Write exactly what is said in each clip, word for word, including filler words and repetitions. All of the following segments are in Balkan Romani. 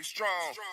strong.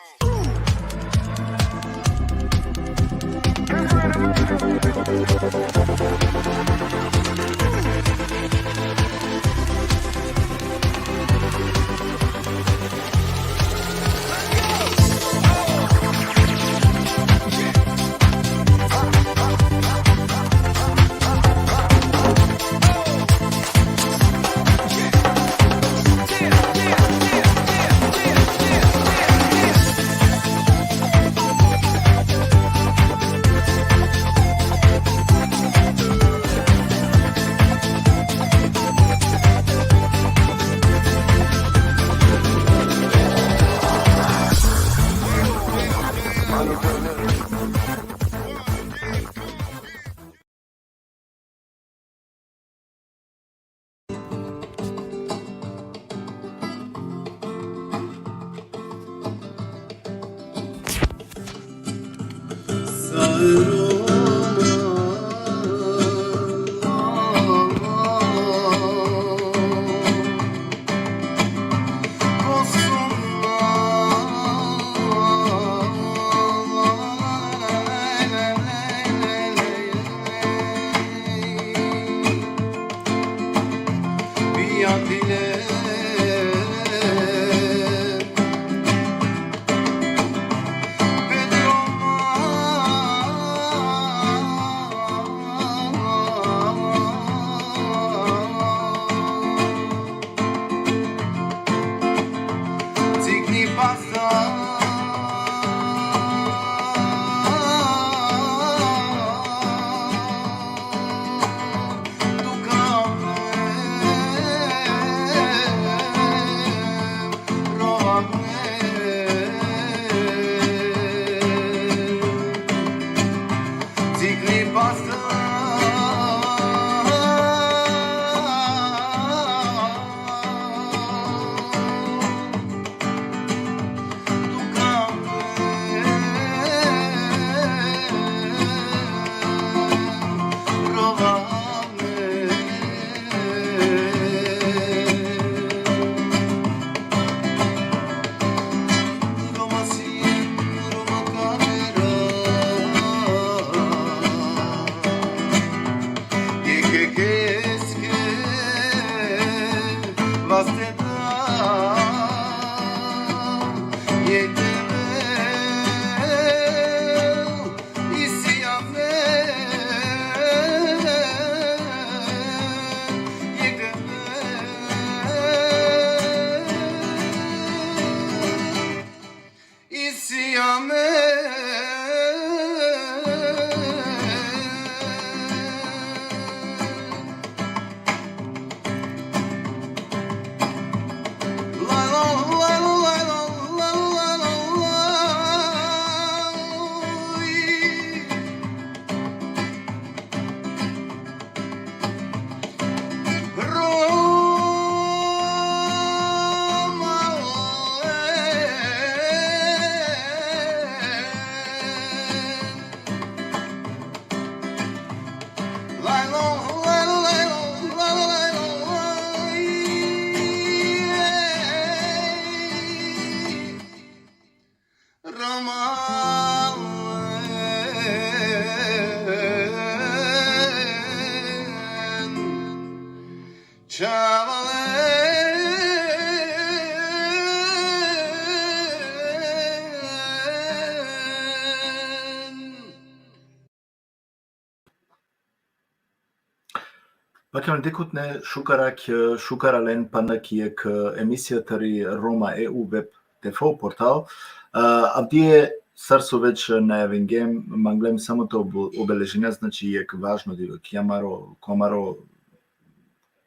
Bakjam, dikhutne, šukar akh, šukar alen pana ki jekh emisija tari Roma E U web T V portal. E, avdive, sar so već najavingjem, manglem samo te ob-, obeležina, znači, jekh važno dive, ki amaro, ko amaro,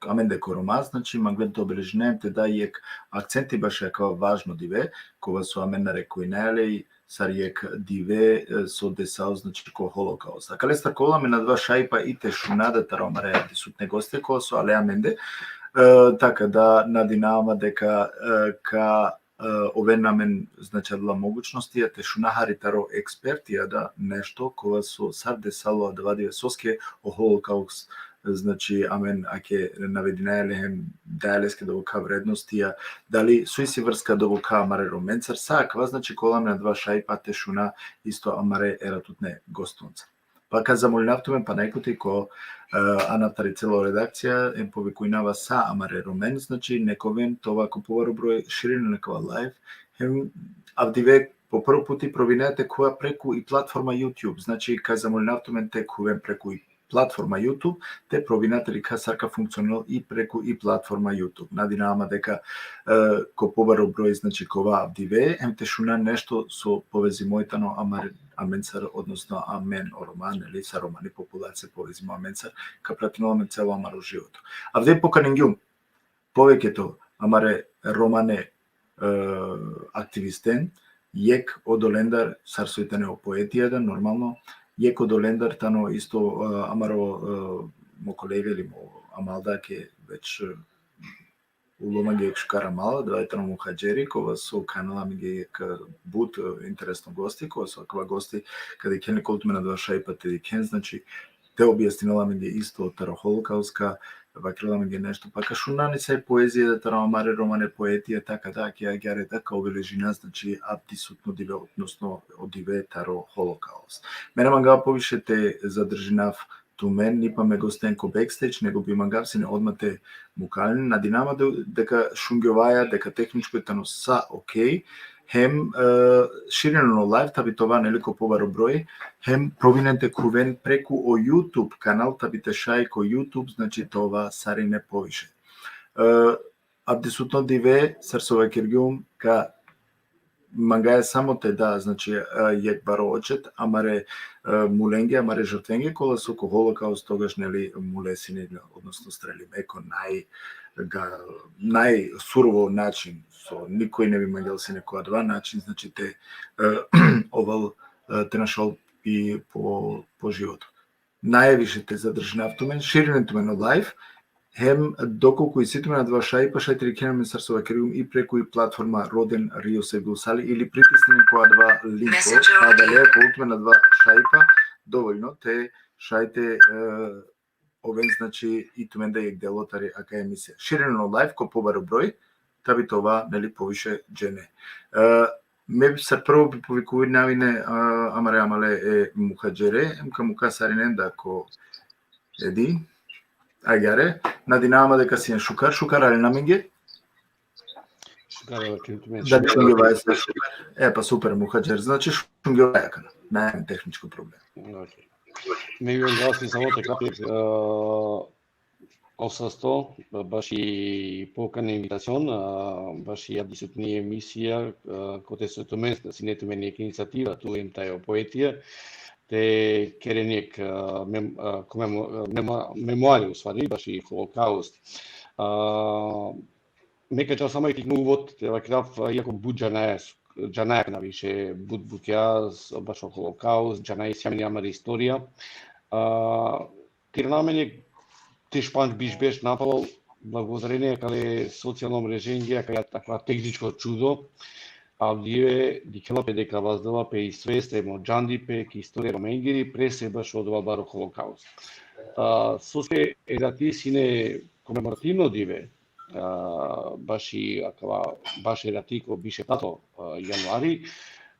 amende ko Roma, znači, manglem te obeležina, te da jekh akcenti baš akava važno dive, kova so amen narekujna le, sar jekh dive, e, so desao, znači, ko holokaust. Akalestar ka ovel amen adava šajipa i te šuna da taro amare disutne goste, kova so ale amende, e, taka da nadinava ma deka, e, ka, e, oven amen, znači, adala mogućnostija te šuna hari taro ekspertija da nešto kova so sar desalo adava dive, soske o holokaust znači, amen ake navedinaja le hem daja leske dobor ka vrednostija, dali so isi vrska dobor ka amare Romencar, sa akava, znači, ka ovel amen adava šajipa te šuna isto amare eratutne gostunca. Pa ka zamolinav tumen pana jekh puti ko, e, anav tari celo redakcija, em povikujnava sa amare Romen, znači, nek oven te ova ko pobaro broj, širinen akava live, hem avdive po prvo puti provinaja te khuva preku i platforma YouTube, znači, ka zamolinav tumen te khuven preku i platforma YouTube, te provina te dikha sar ka funkcionel i preku i platforma YouTube. Nadinava ma deka, e, ko pobaro broj, znači, ka ova avdive, hem te šuna nešto so povezimo i tano amar, amencar, odnosno amen o Roma, neli, sa romani populacija povezimo amencar, ka pratinel amen celo amaro životo. Avdive pokaningjum poveke to amare romane, e, aktivisten, jekh odolendar, sar so i tane o poetija da, normalno, jekh odolendar tano isto, e, amaro, e, mo kolega ili mo amal da ke već, e, ulo mange jekh šukar amal, adava i tano Muhadžeri, kova so kanela mange jekh, e, but, e, interesno gosti, kova so akava gosti, ka dikhen, ka ovel tumen adava šajipa te dikhen, znači, te objasninel amenge isto taro holokaust, ka vakerel amenge nešto, pa ka šunen i sa i poezija da taro amare romane poetija, taka da, ki agjaar da ka obeležina, znači, avdisutno dive, odnosno o dive taro holokaust. Me na mangava poviše te zadržinav tumen, ni pa me gosten ko backstage, nego bi mangav sine odma te mukalnen, nadinava ma de-, deka šungjovaja, deka tehničko i tano sa okej, hem, e, širinen o live, ta bi te ova, neli, ko pobaro broj, hem provinen te khuven preku o YouTube kanal, ta bi te šaj ko YouTube, znači, te ova sarine poviše. E, avdisutno dive, sar so vakergjum, ka mangaja samo te da, znači, e, jekh baro očet amare, e, mulenge, amare žrtvenge, kola so ko holokaust togaš, neli, mule sine, odnosno strelime ko naj-, ga-, najsurovo način, so nikoj ne bi mangel sine ko adava način, znači, te, e, ovel, e, te našol i po, po životo. Nae više te zadržinav tumen, širinen tumen o live, hem dokolku isi tumen adava šajipa, šaj te dikhen amen, sar so vakergjum, i preku i platforma Roden Rio Sevgul Sali ili pritisnen ko adava linko, Messenger pa adaleja ka ovel tumen adava šajipa, dovoljno te šaj te, e, oven, znači, i tumen da jekh delo tari akaja emisija. Širinen o live ko pobaro broj, ta bi te ova, neli, poviše džene. E, me sar prvo bi povikujnav ine, e, amare amale e Muhadžere, em ka mukav sarinen da ko Edi. Agjaar, nadinava ma deka sien šukar, šukar alena amenge. Šukar, evo, čujem tumen. Da, šukar. Šungjovaja sa šukar. E, pa super, Muhadžer, znači, šungjovaja akana. Nae tehničko problem. Okej. Me bi mangava samo te kapi, e, ov sasto, baši pokana, invitacion, e, baši avdisutni emisija, e, kote so tumen, sine tumen jekh inicijativa, tu em taj o poetija, te keren jekh, e, mem-, e, komemo-, e, memo-, memoari, u stvari, baši holokaust. E, me ka džav samo jekh tikno uvod, te vakerav, iako but džanaja, džanaja akana više but bukja, s-, bašo holokaust, džanaja isi amen i amari istorija. A, te irana amen jekh trin pandž biš berš napalal, blagodarenie akale socijalno mreženge, akale, akava tehničko čudo, avdive dikhela pe deka vazdela pe i svest, em o džandipe ki istorija romengiri, prese bašo odova baro holokaust. A, soske erati sine komemorativno dive, a, baši akava, baši erati ko biš eftato, a, januari,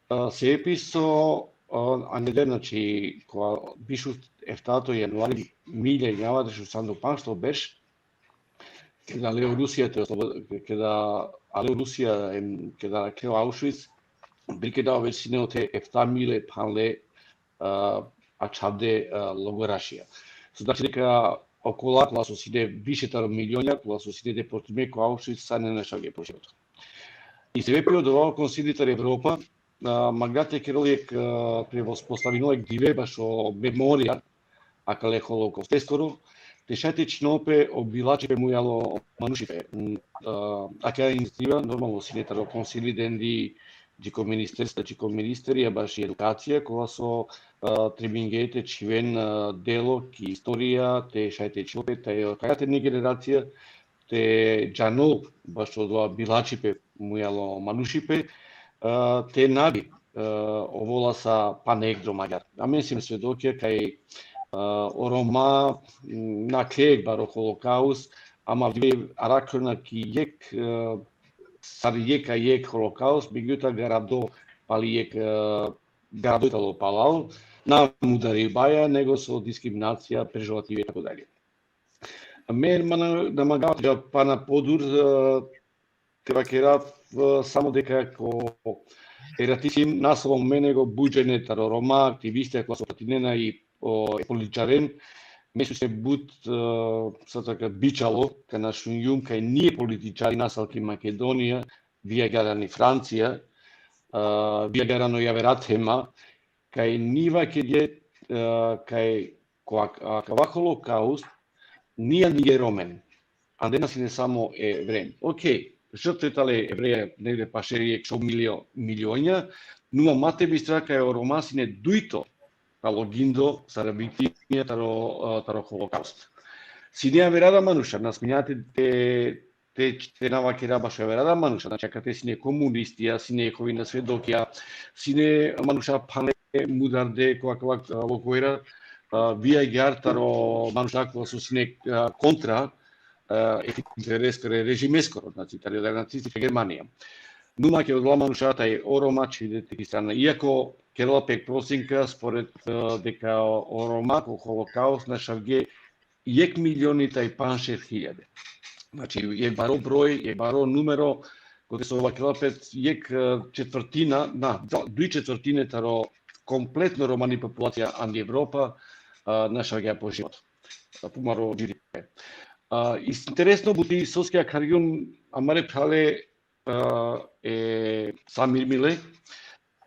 a, sebepi so, a, angleder, znači, ko biš eftato januari, milja injava dešusandu pandžto berš, keda ale o Rusija te oslobo-, keda ale o Rusija, em, keda arakhle o Auschwitz, birikeda ov sine ote efta mile phanle, a, ačhavde, a, logorašija. So znači deka okola kola so sine više taro milionja, kola so sine deportirime ko Auschwitz, sa na našavge po životo. I sebepi odova o Konsili tari Evropa, a, mangla te kerel jekh, a, prevospostavinel jekh dive bašo memorija akale holokausteskoro, te šaj te čhinol pe o bilačipe mujal o manušipe. M, a, akaja inicijativa, normalno, sine taro Konsili dendi dži ko ministerstvo, dži ko ministerija baši edukacija, kola so, a, trebinge te čhiven, a, delo ki istorija, te šaj te čhinol pe, te akaja te ni generacija, te džanol bašo odova bilačipe mujal o manušipe, a, te na bi, a, ovola sa pana jekh drom agjaar. Amen siem svedokija kaj, O Roma, m, nakhle jekh baro holokaust, ama avdive arakhena ki jekh, e, sar jekh a jekh holokaust, megjutoa garado pali jekh, e, garado tano palal, na mudaribaja, nego so diskriminacija, pežorative i tako dalje. Me na, na mangava te dža pana podur, e, te vakerav, e, samo deka ko, e, eratisim, na samo me nego but džene taro Roma, aktivistija kola so pratinena i, o, e političaren, me so sine but, e, sa taka bičalo, kana šungjum kaj ni e političari nasal ki Makedonija, vi agjaar ani Francija, e, vi agjaar ano javera tema, kaj ni vakergje, e, kaj ko ak-, akava holokaust, ni andi e Romen, ande na sine samo e Evren. Okej, žrtve tale e Evreja negde paše jekh šov milio-, milionja, numa ma te bistra kaj o Roma sine dujto taro gindo sar viktimija taro, e, taro holokaust. Sine avera da manuša, na smejna te, te, te, te na vakera bašo avera da manuša, znači, akate sine komunistija, sine Jehovina svedokija, sine manuša phane mudarde ko akala, e, logoera, e, vi agjaar taro manuša kola so sine, e, kontra, e, e Hitlereskoro režimeskoro, znači, tari nacistička Germanija. Numa kaj odola manuša taj o Roma čhivde te ki strana. Iako kerela pe procenka, spored, e, deka o Roma ko holokaust našavge jekh milioni taj panšel hiljade. Znači, jekh baro broj, jekh baro numero, kote so vakerela pe jekh, e, četvrtina, na, da, duj četvrtine taro kompletno romani populacija andi Evropa, e, našavgja po životo. E, pumaro dživdipe. E, i interesno buti, soske akhargjum amare phrale, e, e, Samir Mile,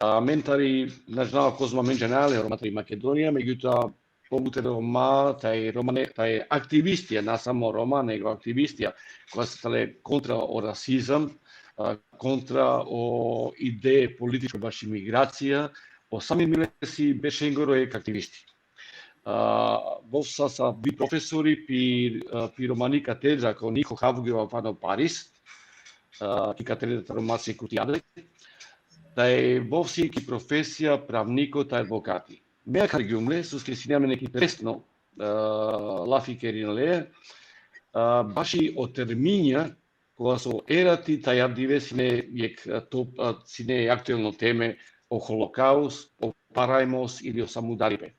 amen tari, na džanav kozom amen džanaja le, o Roma tari Makedonija, megjutoa pobut e Roma, taj romane, taj aktivistija, na samo Roma, nego aktivistija, koja so tale kontra o rasizam, a, kontra o ideje političko baši migracija, o Samir Mile si beršengoro jekh aktivisti. A, ov sa, sa bi profesori pi, a, pi romani katedra ko Niko Havgjova pano Paris, a, ki katedra taro Masih Kurtiade. Taj ov si ki profesija pravniko taj advokati. Me akhargjum le, soske sine amen jekh interesno, a, lafi kerina le, a, baši o terminja, kola so erati taj avdive sine jekh, a, top, a, sine aktuelno teme, o holokaust, o parajmos ili o samudaripe.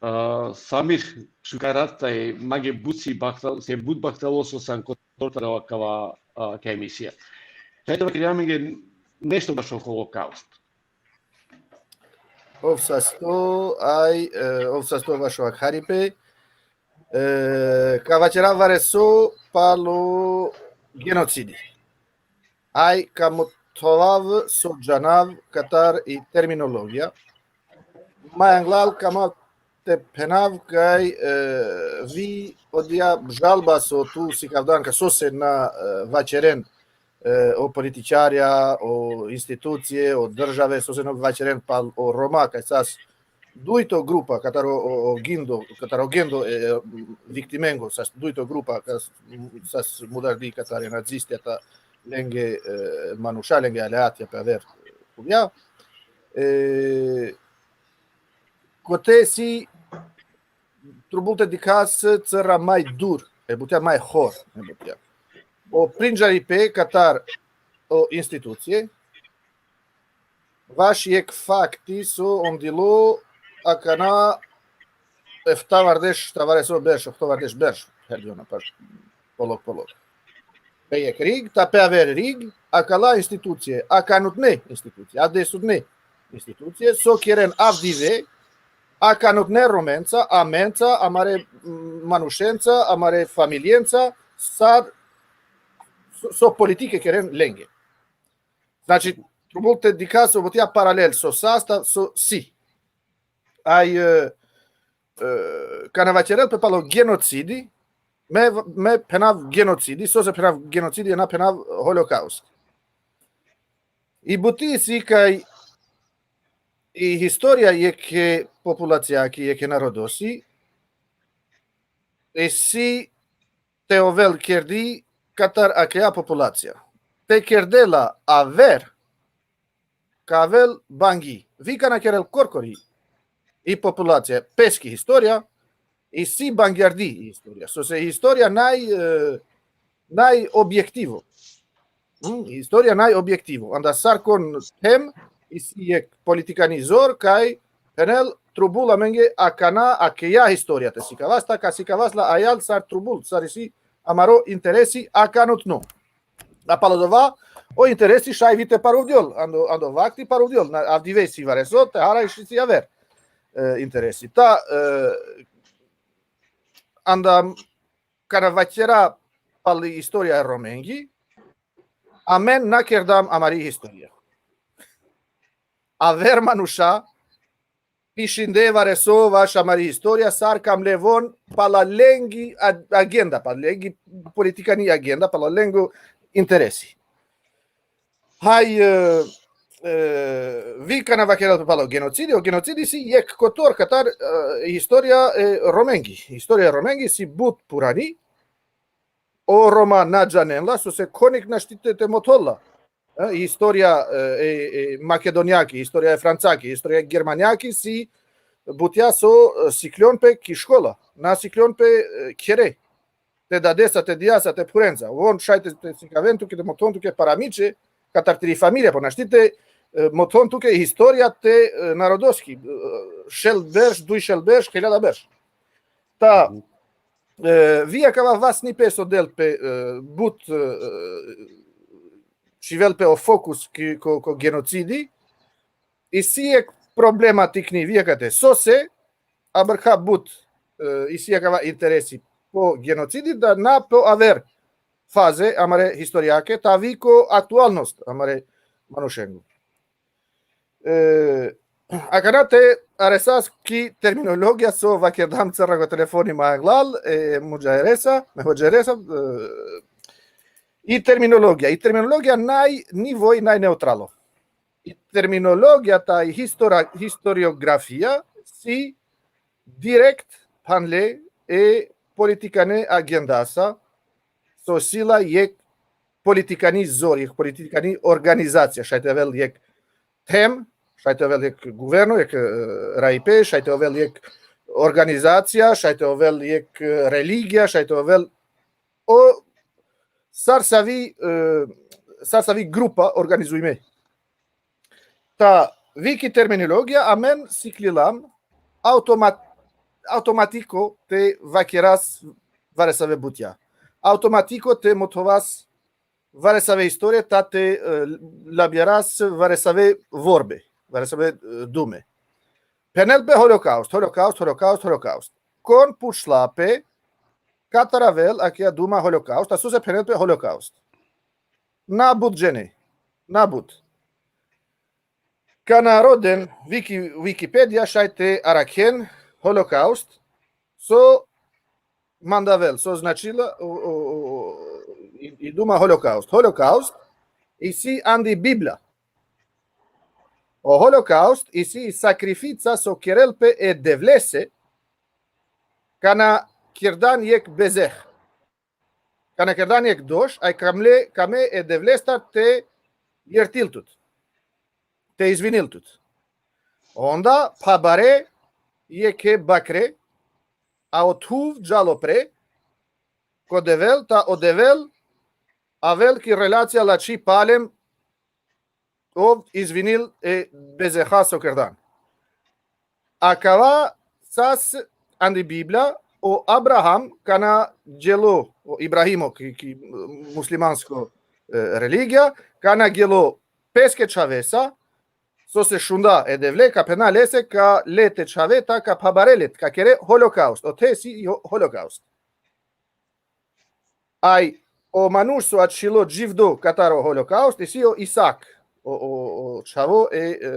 A, Samir, šukar rat, taj mange but si bahtal-, se but bahtalo so san kotor taro akava, a, ka emisija. Šaj te vakere amenge nešto bašo holokaust. Ov sasto, aj, e, ov sasto vašo akharipe, e, ka vaćerav vareso palo genocidi. Aj, ka mothovav so džanav katar i terminologija. Maj anglal ka ma te phenav kaj, e, vi odija žalba so tu sikavdan ka sose na, e, vaćeren, e, o političarja, o institucije, o države, sose na vaćeren pal o Roma, kaj sas dujto grupa, katar o, o, o gindo, katar o gendo, e, e, viktimengo, sas dujto grupa, kas, sas mudardi katar e nazistija ta lenge, e, manuša, lenge aleatja pe aver khuvja. E, kote si trubul te dikhas cera maj dur, e butja maj hor, e butja. O prinđaripe katar o institucije, vaš jekh fakti so ondilo akana eftavardeš, štavardeš berš, ohtovardeš berš, hergjona paš, polog, polog. Pe jekh rig, ta pe aver rig, akala institucije, akanutne institucije, adesutne institucije, so keren avdive, akanutne Romenca, amenca, amare, mm, manušenca, amare familijenca, sar, so, so politike keren lenge. Znači, trubul te dikhas o butja paralel, so sastav, so si. Aj, e, e, kana vaćerel pe palo genocidi, me, me phenav genocidi, sose phenav genocidi, na phenav holokaust. I buti si kaj i historija jekhe populacijaki, jekhe narodosi, e si te ovel kerdi katar akaja populacija. Te kerde la aver, ka avel bangi. Vi kana kerel korkori i populacija, peski historija, Isi bangjardi i historia. Sose i historia naj, e, naj objektivo. Hm, i historia naj objektivo. Anda sar kon them, isi jekh politikani zor, kaj phenel trubul amenge akana, akaja historia te sikavas, ta ka sikavas la ajal sar trubul, sar isi amaro interesi akanutno. A palo dova, o interesi šaj vi te paruvdjol, ando, ando vakti paruvdjol, na, avdive isi vareso, te hara isi javer, e, interesi. Ta, e, anda kana vakera pali historia e Romengi, amen na kerdam amari historia. Aver manuša pišinde vareso vaš amari historia, sar ka mle von pala lengi a-, agenda, pala lengi politikani agenda, pala lengo interesi. Haj, e, e, vi kana vakerel palo genocidi, o genocidi si jekh kotor katar, e, historia e Romengi. Historia e Romengi si but purani, o Roma na džanen la, sose konik našti te, te mothol la. E, historia, e, e, e, makedonjaki, historia e francaki, historia e germanjaki si butja so, e, sikljon pe ki škola, na sikljon pe, e, khere. Te dadesa, te dijasa, te phurenca. On šaj te, te sikaven tuke, te mothon tuke paramiče, katar tiri familija, po našti te, e, mothon tuke historia te, e, narodoski, e, šel berš, duj šel berš, hiljada berš. Ta, Mhm. e, vi akava vasnipe so del pe, e, but, e, čhivel pe o fokus ki, ko, ko genocidi, isi jekh problematikni vi akate. Sose, abarha but, e, isi akava interesi po genocidi, da na po aver faze amare historijake, ta vi ko aktualnost amare manušengo. E, akana te aresas ki terminologija so vakerdam cara ko telefoni ma aglal, e, mudžaheresa, me hodžaheresa, e, i terminologija, i terminologija naj nivoj naj neutralo. I terminologija ta i histora-, historiografija si direkt phanle e politikane agendasa, so si la jekh politikani zor, jekh politikani organizacija, šaj te ovel jekh them, šaj te ovel jekh guverno, jekh, e, raipe, šaj te ovel jekh organizacija, šaj te ovel jekh, e, religija, šaj te ovel o sar savi, e, sar savi grupa organizujme. Ta, vi ki terminologija, amen siklilam automat-, automatiko te vakeras varesave butja. Automatiko te mothovas varesave historije, ta te, e, labjaras varesave vorbe, varesave, e, dume. Phenel pe holokaust, holokaust, holokaust, holokaust. Kon pučla pe, katar avel akaja duma holokaust, a sose phenel pe holokaust. Na but džene, na but. Kana roden Wiki-, Wikipedia šaj te arakhen holokaust, so mandavel, so značila, o, o, o, i, i duma holokaust. Holokaust isi andi Biblija. O holokaust isi sakrifica so kerel pe e Devlese, kana kerdan jekh bezeh. Kana kerdan jekh doš, aj kame, kame e Devlestar te jertil tut. Te izvinil tut. Onda phabare jekhe bakre, a o thuv džal upre, ko Devel, ta o Devel avel ki relacija lačhi palem, ov izvinil e bezeha so kerdan. Akava sas andi Biblija, o Abraham kana gelo, o Ibrahimo ki, ki muslimansko, e, religija, kana gelo peske čhavesa, sose šunda e Devle, ka phena lese, ka le te čhave, ta ka phabare le, ka kere holokaust. Ote si i ho-, holokaust. Aj, o manuš so ačhilo dživdo katar o holokaust, isi o Isak, o, o, o čhavo e, e,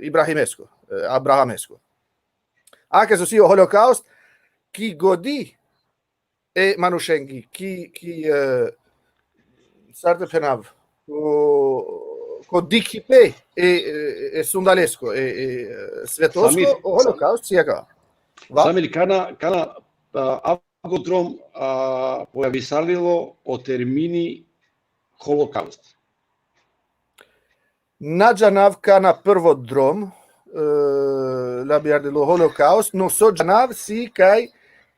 Ibrahimesko, e, Abrahamesko. Ake so si o holokaust, ki godi e manušengi, ki, ki, e, sar te phenav, ko, ko dikhipe e, e, e sundalesko, e, e, svetosko, Samir, o holokaust, si aka. Va? Samir, kana, kana, a, avgo drom, a, pojavisarilo o termini holokaust? Na džanav kana prvo drom, e, labjardilo holokaust, no so džanav si kaj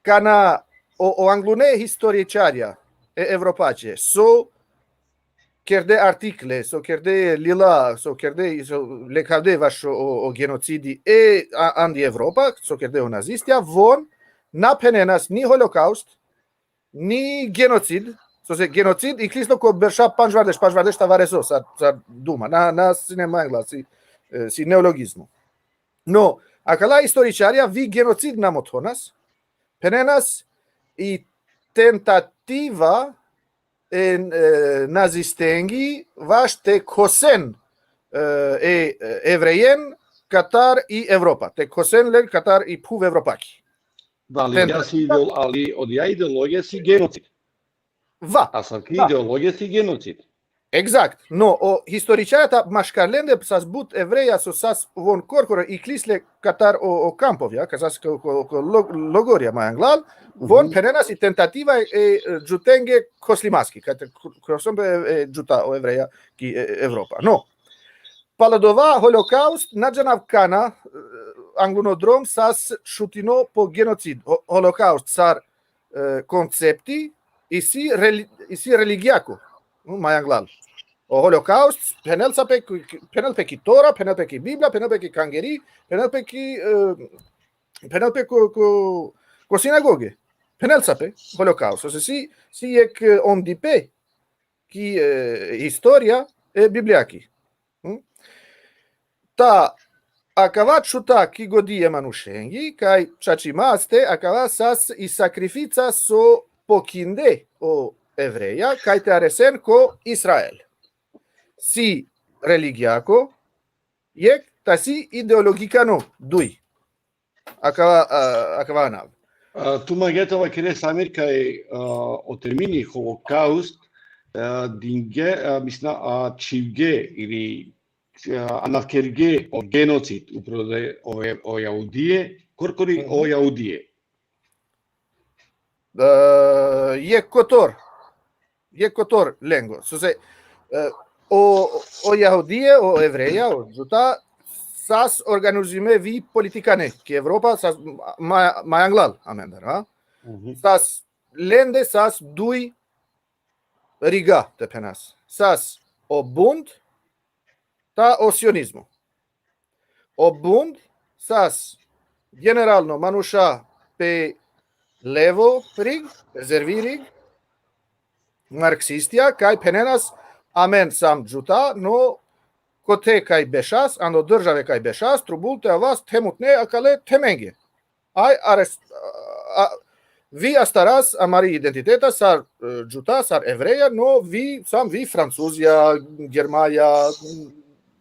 kana o, o anglune historičarja e Evropaće, so kerde artikle, so kerde lila, so kerde, so lekhavde vaš o, o genocidi e a, andi Evropa, so kerde o nazistja, von na phenenas ni holokaust, ni genocid, so se genocid iklisno ko berša pančvardeš, pančvardeš tavareso, sa, sa duma, na, na sine mangla, si, e, si neologizmo. No, akala historičarja vi genocid na mothonas, phenenas i tentativa e, e nazistengi vaš te kosen e, e, e evrejen katar i Evropa, te kosen len katar i phuv Evropaki. Da, ali, ja si ideol, ali odija ideologija si genocid. Va. A savki ideologija si genocid. Egzakt. No, o historičarja ta maškar lende sas but evreja so sas von korkoro iklisle katar o, o kampovja, ka sas ko, ko, ko logorja ma anglal, von phenenas i tentativa e džutenge koslimaski, kate krosom e, e džuta o evreja ki e, Evropa. No, palo dova holokaust na džanav kana e, anglunodrom sas šutino po genocid. Ho, holokaust sar e, koncepti isi, reli, isi religijako, ma anglal. O holokaust phenel sa pe, phenel pe ki Tora, phenel pe ki Biblija, phenel pe ki kangeri, phenel pe ki e, phenel pe ko, ko, ko sinagoge. Phenel sa pe holokaust. Ose si, si jek e, ondipe ki e, historija e Biblijaki. Hm? Ta akava čhuta ki godi e manušengi, kaj čačimaste akava sas i sakrifica so pokinde o evreja, kaj te aresen ko Izrael. Si religijako, jek, ta si ideologikano, duj. Akava, a, akava anav. A, tu mange te vakere, Samir, kaj a, o termini holokaust a, dinge, a, misna, a, čhivge ili a, anavkerge o genocid upro o, o Jahudije, korkori o Jahudije. E, jek kotor, jek kotor lengo. So se, e, o, o Jahudije, o Evreja, o Džuta, sas organizime vi politikane, ki Evropa, sas ma, ma anglal amendar, ha? Sas lende, sas duj riga te phenas. Sas o bund, ta o sionizmo. O bund, sas generalno manuša pe levo rig, rezervi rig, marksistja, kaj phenenas amen sam Džuta, no kote kaj bešas, ando države kaj bešas, trubul te avas themutne akale themenge. Aj, ares, a, vi astaras amari identiteta sar e, Džuta, sar Evreja, no vi sam vi Francuzija, Germaja,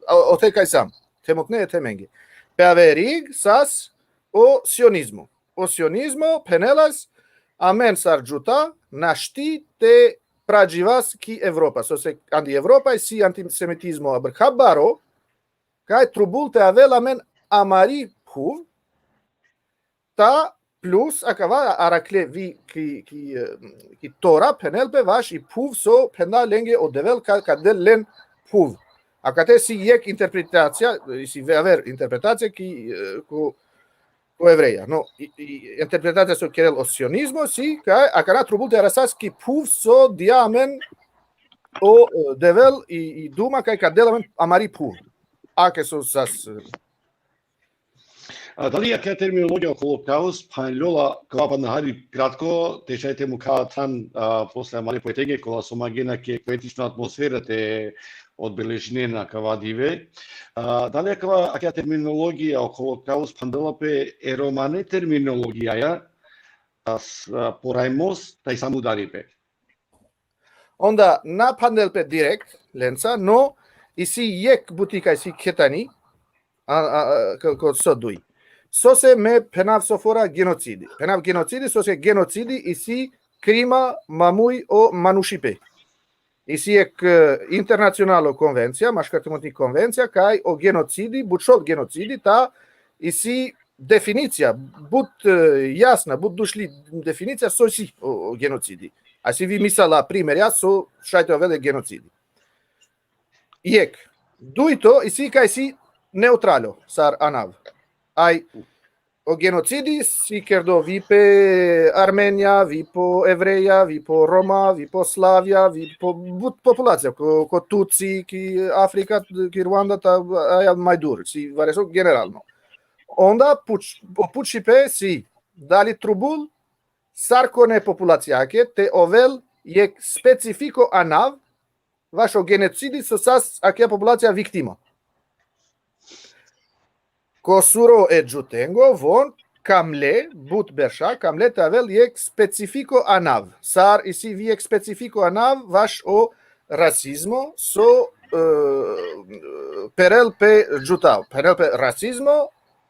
a, ote kaj sam. Themutne e themenge. Pe ave rig sas o sionizmo. O sionizmo phenelas amen sar Džuta našti te prađivas ki Evropa. So se andi Evropa si antisemitizmo abrkha baro, kaj trubul te avel amen amari phuv, ta plus akava arakle vi ki, ki, e, ki Tora phenel pe vaš i phuv so phenda lenge o Devel ka, ka del len phuv. Akate si jek interpretacija, si aver interpretacija ki, e, ko, ko Evreja. No, i, i interpretacija so kerel o sionizmo si, kaj akana trubul te arasas ki phuv so dija amen o, e, Devel i, i duma kaj ka del amen amari phuv. Ake so sas, e, A, dali akaja terminologija holokaust phanljola kava pana hari kratko, te šaj te mukha than, a, posle amare poetenge, kola so mangena ke poetično atmosfera te odbeležinen akava dive. A, dali akava, akaja terminologija o holokaust phandela pe e romane terminologijaja, a, s-, a, porajmos, taj samudaripe. Onda na phandel pe direkt lenca, no isi jek buti kaj si ketani, a, a, a, ko, ko so duj. So se me phenav so fora genocidi. Phenav genocidi, so se genocidi isi krima mamuj o manušipe. Isi jek e, internacionalo konvencija, maškar te mutni konvencija, kaj o genocidi, but šov genocidi, ta isi definicija, but e, jasna, but dušli definicija, so si o, o genocidi. A si vi misala primerja, so šaj te ovel e genocidi. Jek. Dujto, isi kaj si neutralo, sar anav. Aj, o genocidi si kerdo vi pe Armenija, vi po Evreja, vi po Roma, vi po Slavija, vi po but populacija, ko, ko Tutsi, ki Afrika, ki Ruanda, ta aja maj dur, si vareso generalno. Onda puč, o pučipe si, dali trubul, sar kone populacijake, te ovel jek specifiko anav, vaš o genocidi, so sas akja populacija viktima. Ko suro e džutengo, von, kamle, but berša, kamle te avel jek specifiko anav. Sar isi vi jek specifiko anav, vaš o rasizmo, so, e, perel pe džutav, perel pe rasizmo,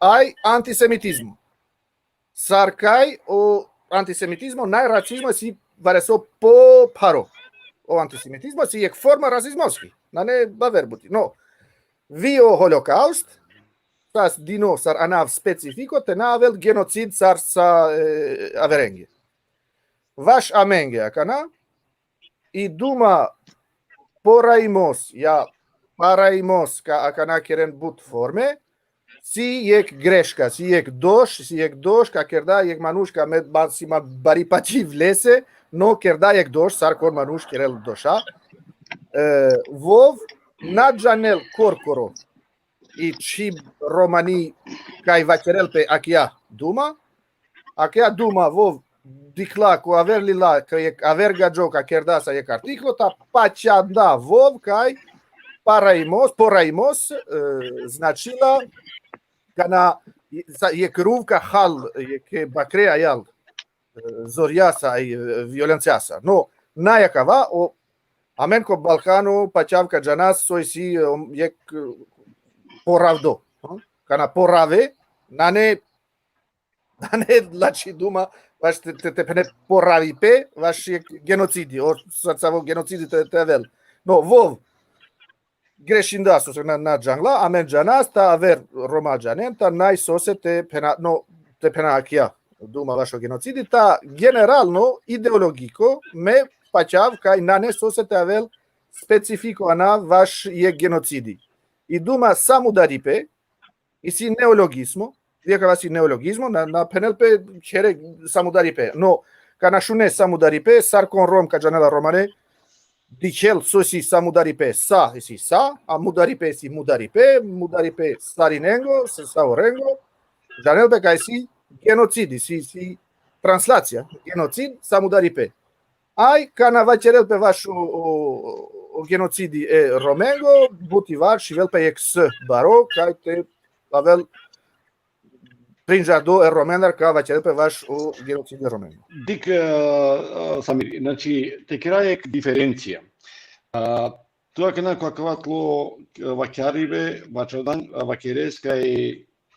aj antisemitizmo. Sar kaj o antisemitizmo, naj rasizmo si vareso po pharo. O antisemitizmo si jek forma rasizmoski. Nane baver buti. No, vi o holokaust, sas dino sar anav specifiko, te na avel genocid sar sa, e, averenge. Vaš amenge akana, i duma poraimos, ja paraimos, ka akana keren but forme, si jek greška, si jek doš, si jek doš, ka kerda jek manuš, ka me, ba, si ma bari pačiv lese, no kerda jek doš, sar kon manuš kerel doša. E, vov, na džanel korkoro, i čhib romani kaj vakerel pe akja duma, akja duma vov dikhla ko aver lila, ka jek aver gadžo ka kerda sa jek artiklo, ta pačanda vov kaj paraimos, poraimos, e, značila, kana, sa, jek ruv ka hal, jek bakre ajal, e, zorjasa, aj, e, violencijasa. No, naj akava, o, amen ko Balkano, pačav ka džanas, so isi, e, jek, e, poravdo, ha? Kana porave, nane, nane lači duma, vaš te, te, te phene poravipe, vaš jek genocidi, o, sa, savo genocidi te, te avel. No, vov, grešinda, so se na, na džangla, amen džanas, ta aver Roma džanen, ta naj sose te phena, no, te phena akja duma vašo genocidi, ta generalno, ideologiko, me pačav kaj nane sose te avel specifiko anav vaš jek genocidi. I duma samudaripe, isi neologismo, vi akava si neologismo, na, na phenel pe čhere samudaripe. No, kana šune samudaripe, sar kon Rom ka džanela romane, dikhel so si samudaripe, sa, isi sa, a mudaripe si mudaripe, mudaripe sarinengo, sa, savorengo, džanel pe kaj si genocidi, si, si translacija, genocid, samudaripe. Aj, kana vakerel pe vaš o, o, o genocidi e Romengo, buti var, šivel pe jek s baro, kaj te avel prinžardo e Romendar, ka vakerel pe vaš o genocidi e Romengo. Dik, e, e, Samir, znači, te kera jek diferencija. A, tu akana ko akava tlo, e, vakjaribe, vačardan, e, vakeres kaj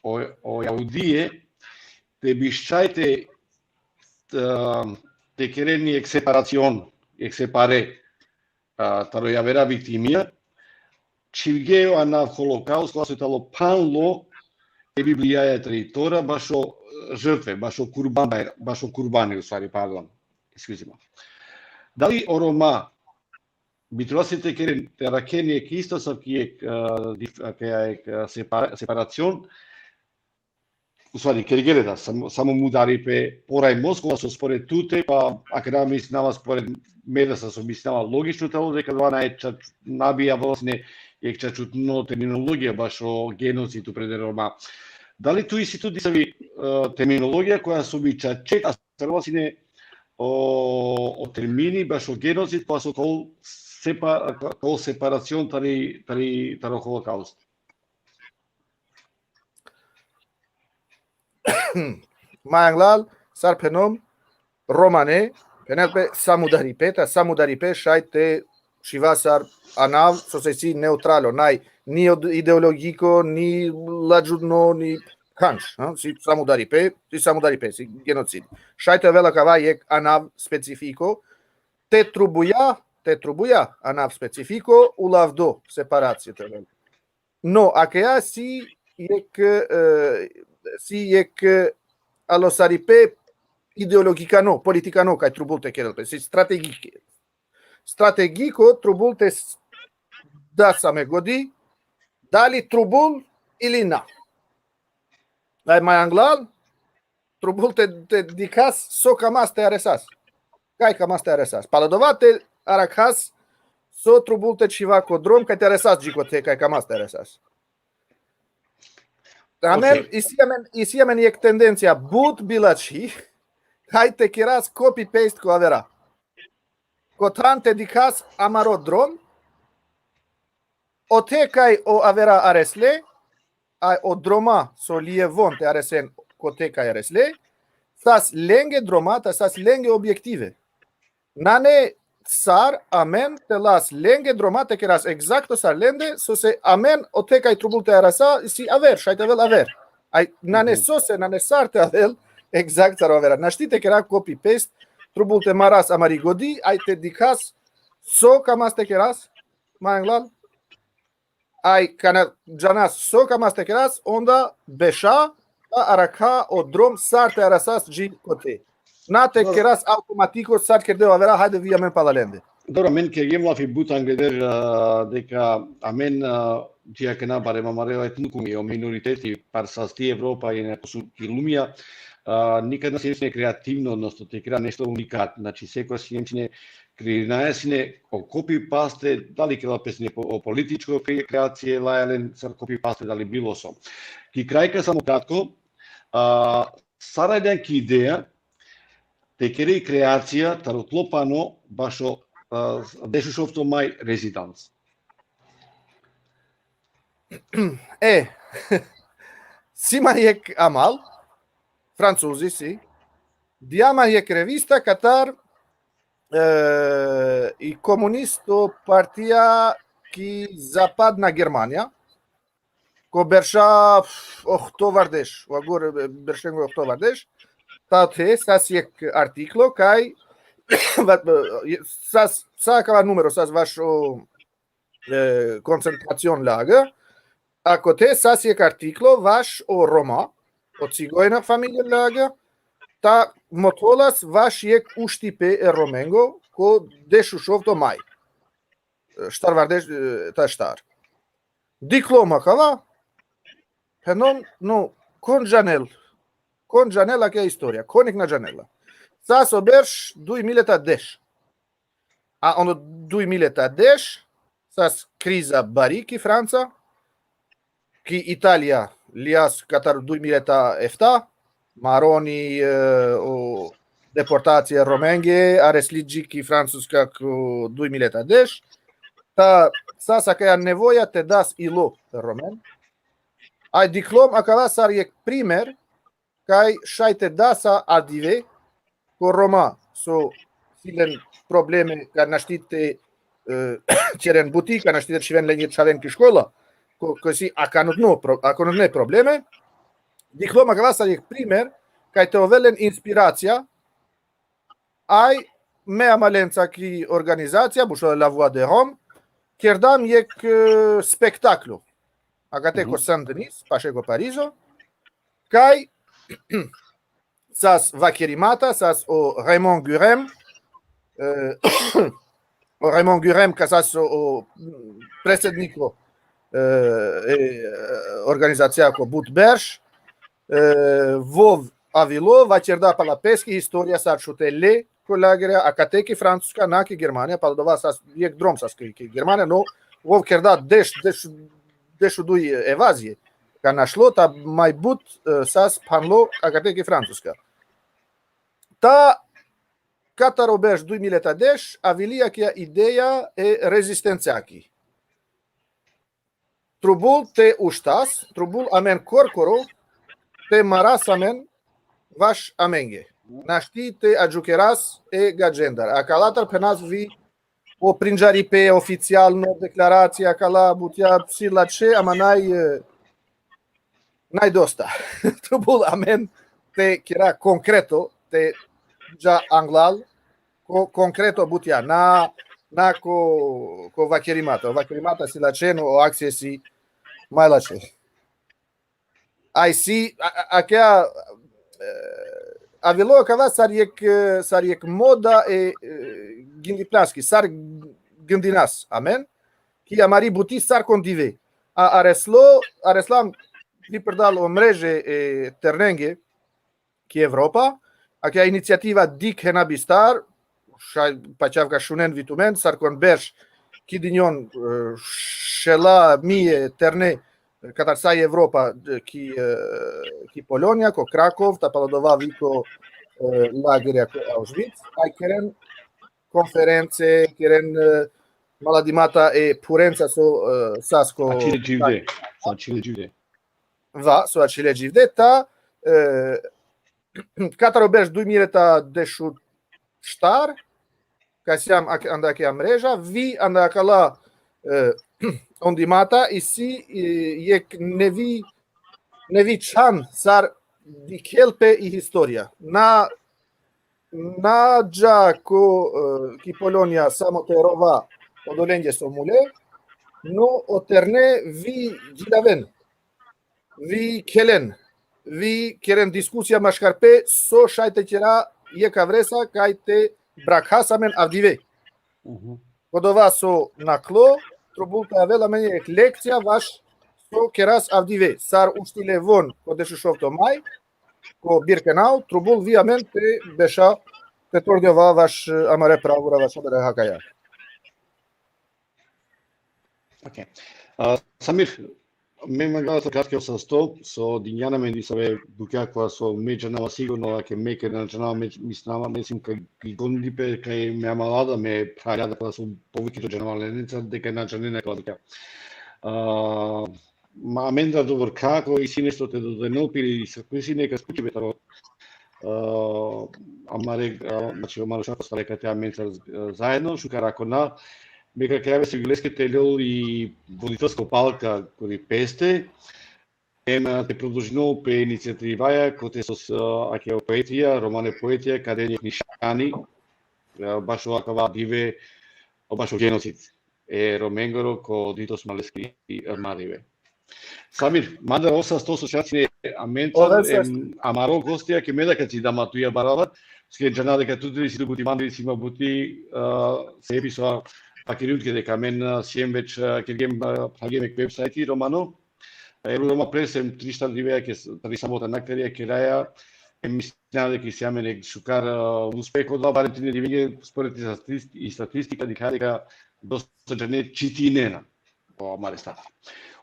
o, o Jahudije, te bi šaj te, te, te keren jek separacion, jek separe, a, taro javera viktimija, čhivge o anav holokaust, kola so talo phanlo e Biblijaja tari Tora, bašo žrtve, bašo kurban, baj-, bašo kurbani, u stvari, pardon, isključimo. Dali o Roma bi trebalo si te keren, te arakhen jek isto asavki jek, a, dif-, a, kaja jek, a, separa-, separacion, u stvari, kergele da, samo, samo mudaripe, porajmos, kola so spored tute, pa akana mislinava spored me da sa so mislinava logično tano, deka dova naj ča-, na bi avela sine jek čačutno terminologija bašo genocid upredel e Roma. Dali tu isi tu disavi, e, terminologija koja so bi čače, a stvarno sine o, o termini bašo genocid, pa so kol sepa-, kol separacion tari, tari, taro holokaust. Majanglal, sar phenom, romane, phenel pe samudaripe, ta samudaripe šaj te šiva sar anav, so se si neutralo, naj, ni od-, ideologiko, ni ladžudno, ni kanš, ha? Si samudaripe, si samudaripe, si genocid. Šaj te avela kava jek anav specifiko, te trubuja, te trubuja, anav specifiko, ulavdo, separacija te avela. No, akaja si jek, e, si jek, e, alosaripe ideologikano, politikano, kaj trubul te kerel pe, si strategike. Strategiko trubul te s-, da sa me godi, dali trubul ili na. Aj majanglal, trubul te, te dikhas so ka mas te aresas. Kaj ka mas te aresas. Palo dova te arakhas so trubul te čhiva ko drom, kaj te aresas dži kote kaj ka mas te aresas. Amen, Okej. isi amen, isi amen jek tendencija but bilači, kaj te keras copy-paste ko avera. Ko than te dikhas amaro drom, ote kaj o avera aresle, a o droma so lijevon te aresen kote kaj aresle, sas lenge droma, ta sas lenge objektive. Nane sar amen te las lenge droma te keras egzakto sar lende, so se amen ote kaj trubul te arasa, si aver, šaj te avel aver. Aj, nane Mhm. so se, nane sar te avel, egzakt sar avera. Našti te kera copy-paste, trubul te maras amari godi, aj te dikhas, so ka mas te keras, ma anglal, aj kana džanas so ka mas te keras, onda beša, a arakha o drom sar te arasas dži kote. Na te Dobro. Keras automatiko sar kerde o avera, hajde vi amen pala lende. Dobro, amen kergjem lafi but angleder, a, deka amen, a, ti akana barem amare etnikumi, o minoriteti, par sasti Evropa i neko su ki lumija, a, nikad na sine kreativno, odnosno te kera nešto unikat. Znači, sekoja sine kreirinaja sine o copy-paste, dali kela pe sine po-, o političko kre-, kreacije, laja len sar copy-paste, dali bilo so. Ki kraj ka samo kratko, a, sar aljan ki ideja, te kere kreacija, taro tlo pano, bašo, a, dešušovto maj rezidans. E, si ma jek amal, francuzi si, dija ma jek revista katar, e, i komunisto partija ki zapadna Germanija, ko berša ohtovardeš, o agor, e, beršengo ohtovardeš, ta te sas jek artiklo, kaj, va-, e, sas, sa kava numero, sas vaš o, e, koncentracion lager, a kote sas jek artiklo vaš o Roma, o cigojna familija lager, ta motholas vaš jek uštipe e Romengo, ko dešušovto maj. E, štarvardeš, e, ta štar. Diklom akava, phenom, no, kon džanel, kon džanel ake istorija, kon jek na džanela. Sas o berš, duj mileta deš. A ono duj mileta deš, sas kriza bari ki Franca, ki Italija, lijas katar duj mileta efta, maroni, e, o deportacija Romenge, aresli dži ki Francuska ko duj mileta deš, ta sas akaja nevoja te das ilo Romen. Aj diklom akava sar jek primer, kaj šaj te dasa adive, ko Roma, so si len probleme, ka našti te, e, čeren buti, ka našti te čhiven lenđe čhaven ki škola, ko, ko si akanutno pro-, akanutne probleme, diklom akava sar jek primer, kaj te ovel len inspiracija, aj me amalenca ki organizacija, bušo La Voix de Rome, kerdam jek, e, spektaklo. Akate ko Saint-Denis, paše ko Parizo, kaj sas vakerimata, sas o Raymond Gurem, e, o Raymond Gurem, ka sas o, o predsedniko, e, e, organizacija ko but berš, e, vov avilo, vakerda pala peski historija sar čhute le ko lagerja, akate ki Francuska, na ki Germanija, pala dova sas jek drom sas ki, ki Germanija, no, vov kerda deš, deš, dešuduj evazije. Ka našlo, ta maj but, e, sas phanlo, akate ki Francuska. Ta katar o berš duj mileta deš, avili akaja ideja e rezistenciaki. Trubul te uštas, trubul amen korkoro, te maras amen vaš amenge. Našti te adžukeras e gadžendar. Akalatar phenas vi o prinđaripe, oficijalno deklaracija, akala butja si lačhe, ama naj, e, naj dosta. Trubul amen te kera konkreto, te dža anglal, ko, konkreto butja, na, na ko, ko vakerimata. O vakerimata si lačhen, o akcije si maj lačhe. Aj si, a, a, akea, e, avilo akava sar jek, e, sar jek moda e, e, gindipnaski, sar gindinas amen, ki amari buti sar kon dive. A, areslo, areslam, vi prdal o mreže e ternenge, ki Evropa, akaja inicijativa dikh hena bistar, šaj pačav ka šunen vi tumen, sar kon berš ki dinjon, e, šela mije terne katar sa i Evropa, e, ki, e, ki Polonija, ko Krakov, ta palo dova vi ko, e, lagerja ko Auschwitz, aj keren konference, keren, e, maladimata e phurenca so, e, sasko. Ačhile dživde, so ačhile dživde. Va, so ačhile dživde, ta, e, kataro berš duj mire ta dešuštar, kaj sijam ak-, anda akaja mreža, vi anda akala, e, ondimata, isi, e, jekh nevi, nevi čhan sar dikhel pe i historija. Na, na dža ko, e, ki Polonija samo te rova odolenge so mule, no o terne vi džilaven, vi khelen, vi keren diskusija maškar pe, so šaj te kera jekh avresa, kaj te brakhas amen avdive. Mhm. Odova so nakhlo, trubul te avel amen jekh lekcija vaš so keras avdive, sar uštile von ko dešušovto maj, ko Birkenau, trubul vi amen te beša, te tordjova vaš, e, amare pravura, vaš amare hakaja. Okej. A, Samir, me mangava te kratko sasto, so dinjan amen disave bukja kova so me džanava sigurno, a ke me ke na džanava, me mislinava, me sim kaj i gondi pe, kaj me amala da, me phralja da, kova so povuki to džanava lenca, deka na džanena kova bukja. A, ma amen da dobro, kako isi nešto te dodenel pe ili sa koji si neka skuči be taro, a, amare, a, znači, amaro šako stare kate amen sa, e, zajedno, šukar ako na, me ka kerav e Sevgileske te lel i voditelsko palka kori peste, em, a, te prodolžinel pe inicijativaja, kote so, a, ake o poetija, romane poetija, ka den jekh nišani, a, bašo akava dive, o bašo genocid e Romengoro ko Dito Smaleski, e, maribe. Samir, mandar ov sasto so šaj sine amen, ov sasto, em, amaro gostija ke me da ka cida ma tuja barabar, soske džana deka tu deli si tu buti, mandar si ma buti, a, sebepi so, a, vakergjum tuke deka amen, a, siem već, a, kergjem, a, phravgjem jekh websajti romano, a, Euro Roma Press, em, tri štar dive ke s-, tari sabota nakhtari keraja, em, mislinava deka isi amen jekh šukar, a, uspeh, odova barem trin divenge, spored i statis-, i statistika dikha deka dosta džene čitinena o amare stari.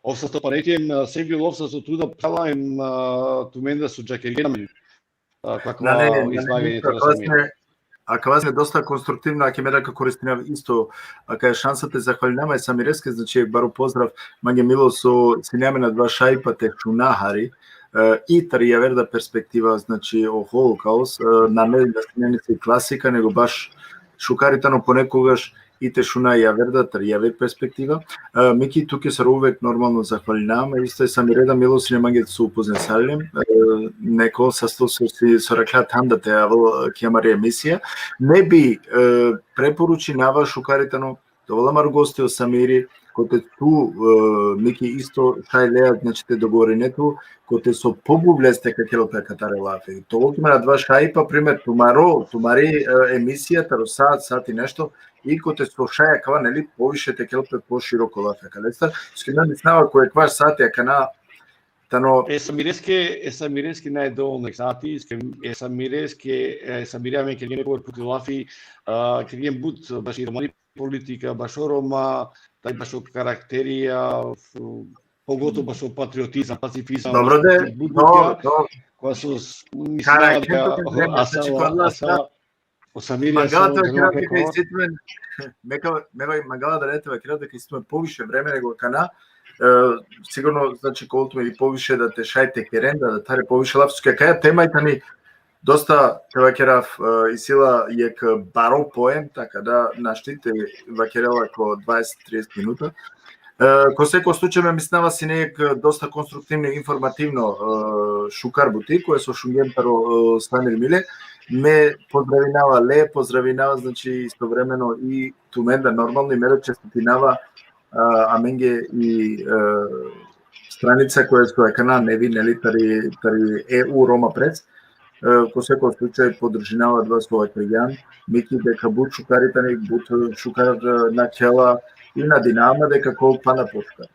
Ov sasto paneti, em, a, Sevgil, ov sasto tu da phrala, em, a, tumen da so džakergjen amen, a, kakva, nane, nane, izlaganje, ništa, taro akava sine, akava sine dosta konstruktivna, a ke me da ka koristinav isto akaja šansa te zahvalinav e Samireske, znači, baro pozdrav, mange milo so sine amen adava šajipa te šuna hari, e, i tari javer da perspektiva, znači, o holokaust, e, nane da sine nesi klasika, nego baš šukari tano ponekogaš i te šuna javer da, tari javer perspektiva. E, Miki, tuke sar uvek normalno zahvalinav, a isto e Samire da milo sine mange so upoznesali len, e, neko sasto so si, so arakhla than da te avel, e, ki amari emisija. Me bi, e, preporučinava, šukari tano, te ovel amaro gosti o Samiri, kote tu, e, Miki, isto šaj lea, znači, te dogovorine tu, kote so pobuvleste ka kerel pe akatare lafi. Te ovel tumen adava šajipa, primer, tumaro, tumari, e, emisija taro sat, sat i nešto, i kote so šaj akava, neli, poviše te kerel pe poširoko lafi akalestar. Soske me mislinava ko ekvaš sati akana tano. E Samireske, e Samireske nane dovolno sati, soske e Samireske, e Samire amen kergjem nekobor puti lafi, a, kergjem but baši romani politika, bašo Roma, taj bašo karakterija, f-, pogotovo bašo patriotizam, pacifizam, dobro de, but dobro, bukja, dobro. Koja so s-, mislinava deka, karakter, asa, znači, kod nas, asa, da. O Samir, mangava te vakerav deka isi tumen, me ka, me va-, mangava da te vakerav deka isi tumen poviše vreme nego akana, e, sigurno, znači, ka ovel tumen i poviše da te šaj te keren, da, da tare poviše lafi, soske akaja tema i tani dosta, te vakerav, e, isi la jekh baro poen, taka da našti te vakerela ko dvadeset, trideset minuta. E, ko seko slučaj, me mislinava sine jekh dosta konstruktivno, informativno, e, šukar buti, koje so šungjem taro, e, Samir Mile. Me pozdravinava le, pozdravinava, znači, istovremeno i tumen da, normalno, i me da čestitinava, a, amenge i, e, stranica koja so akana nevi, neli, tari, tari E U Roma Press. E, ko seko slučaj podržinava adava so vakergjan Miki, deka but šukari tani, but šukar, e, nakhela, i nadinava ma deka ka ovel pana pošukar.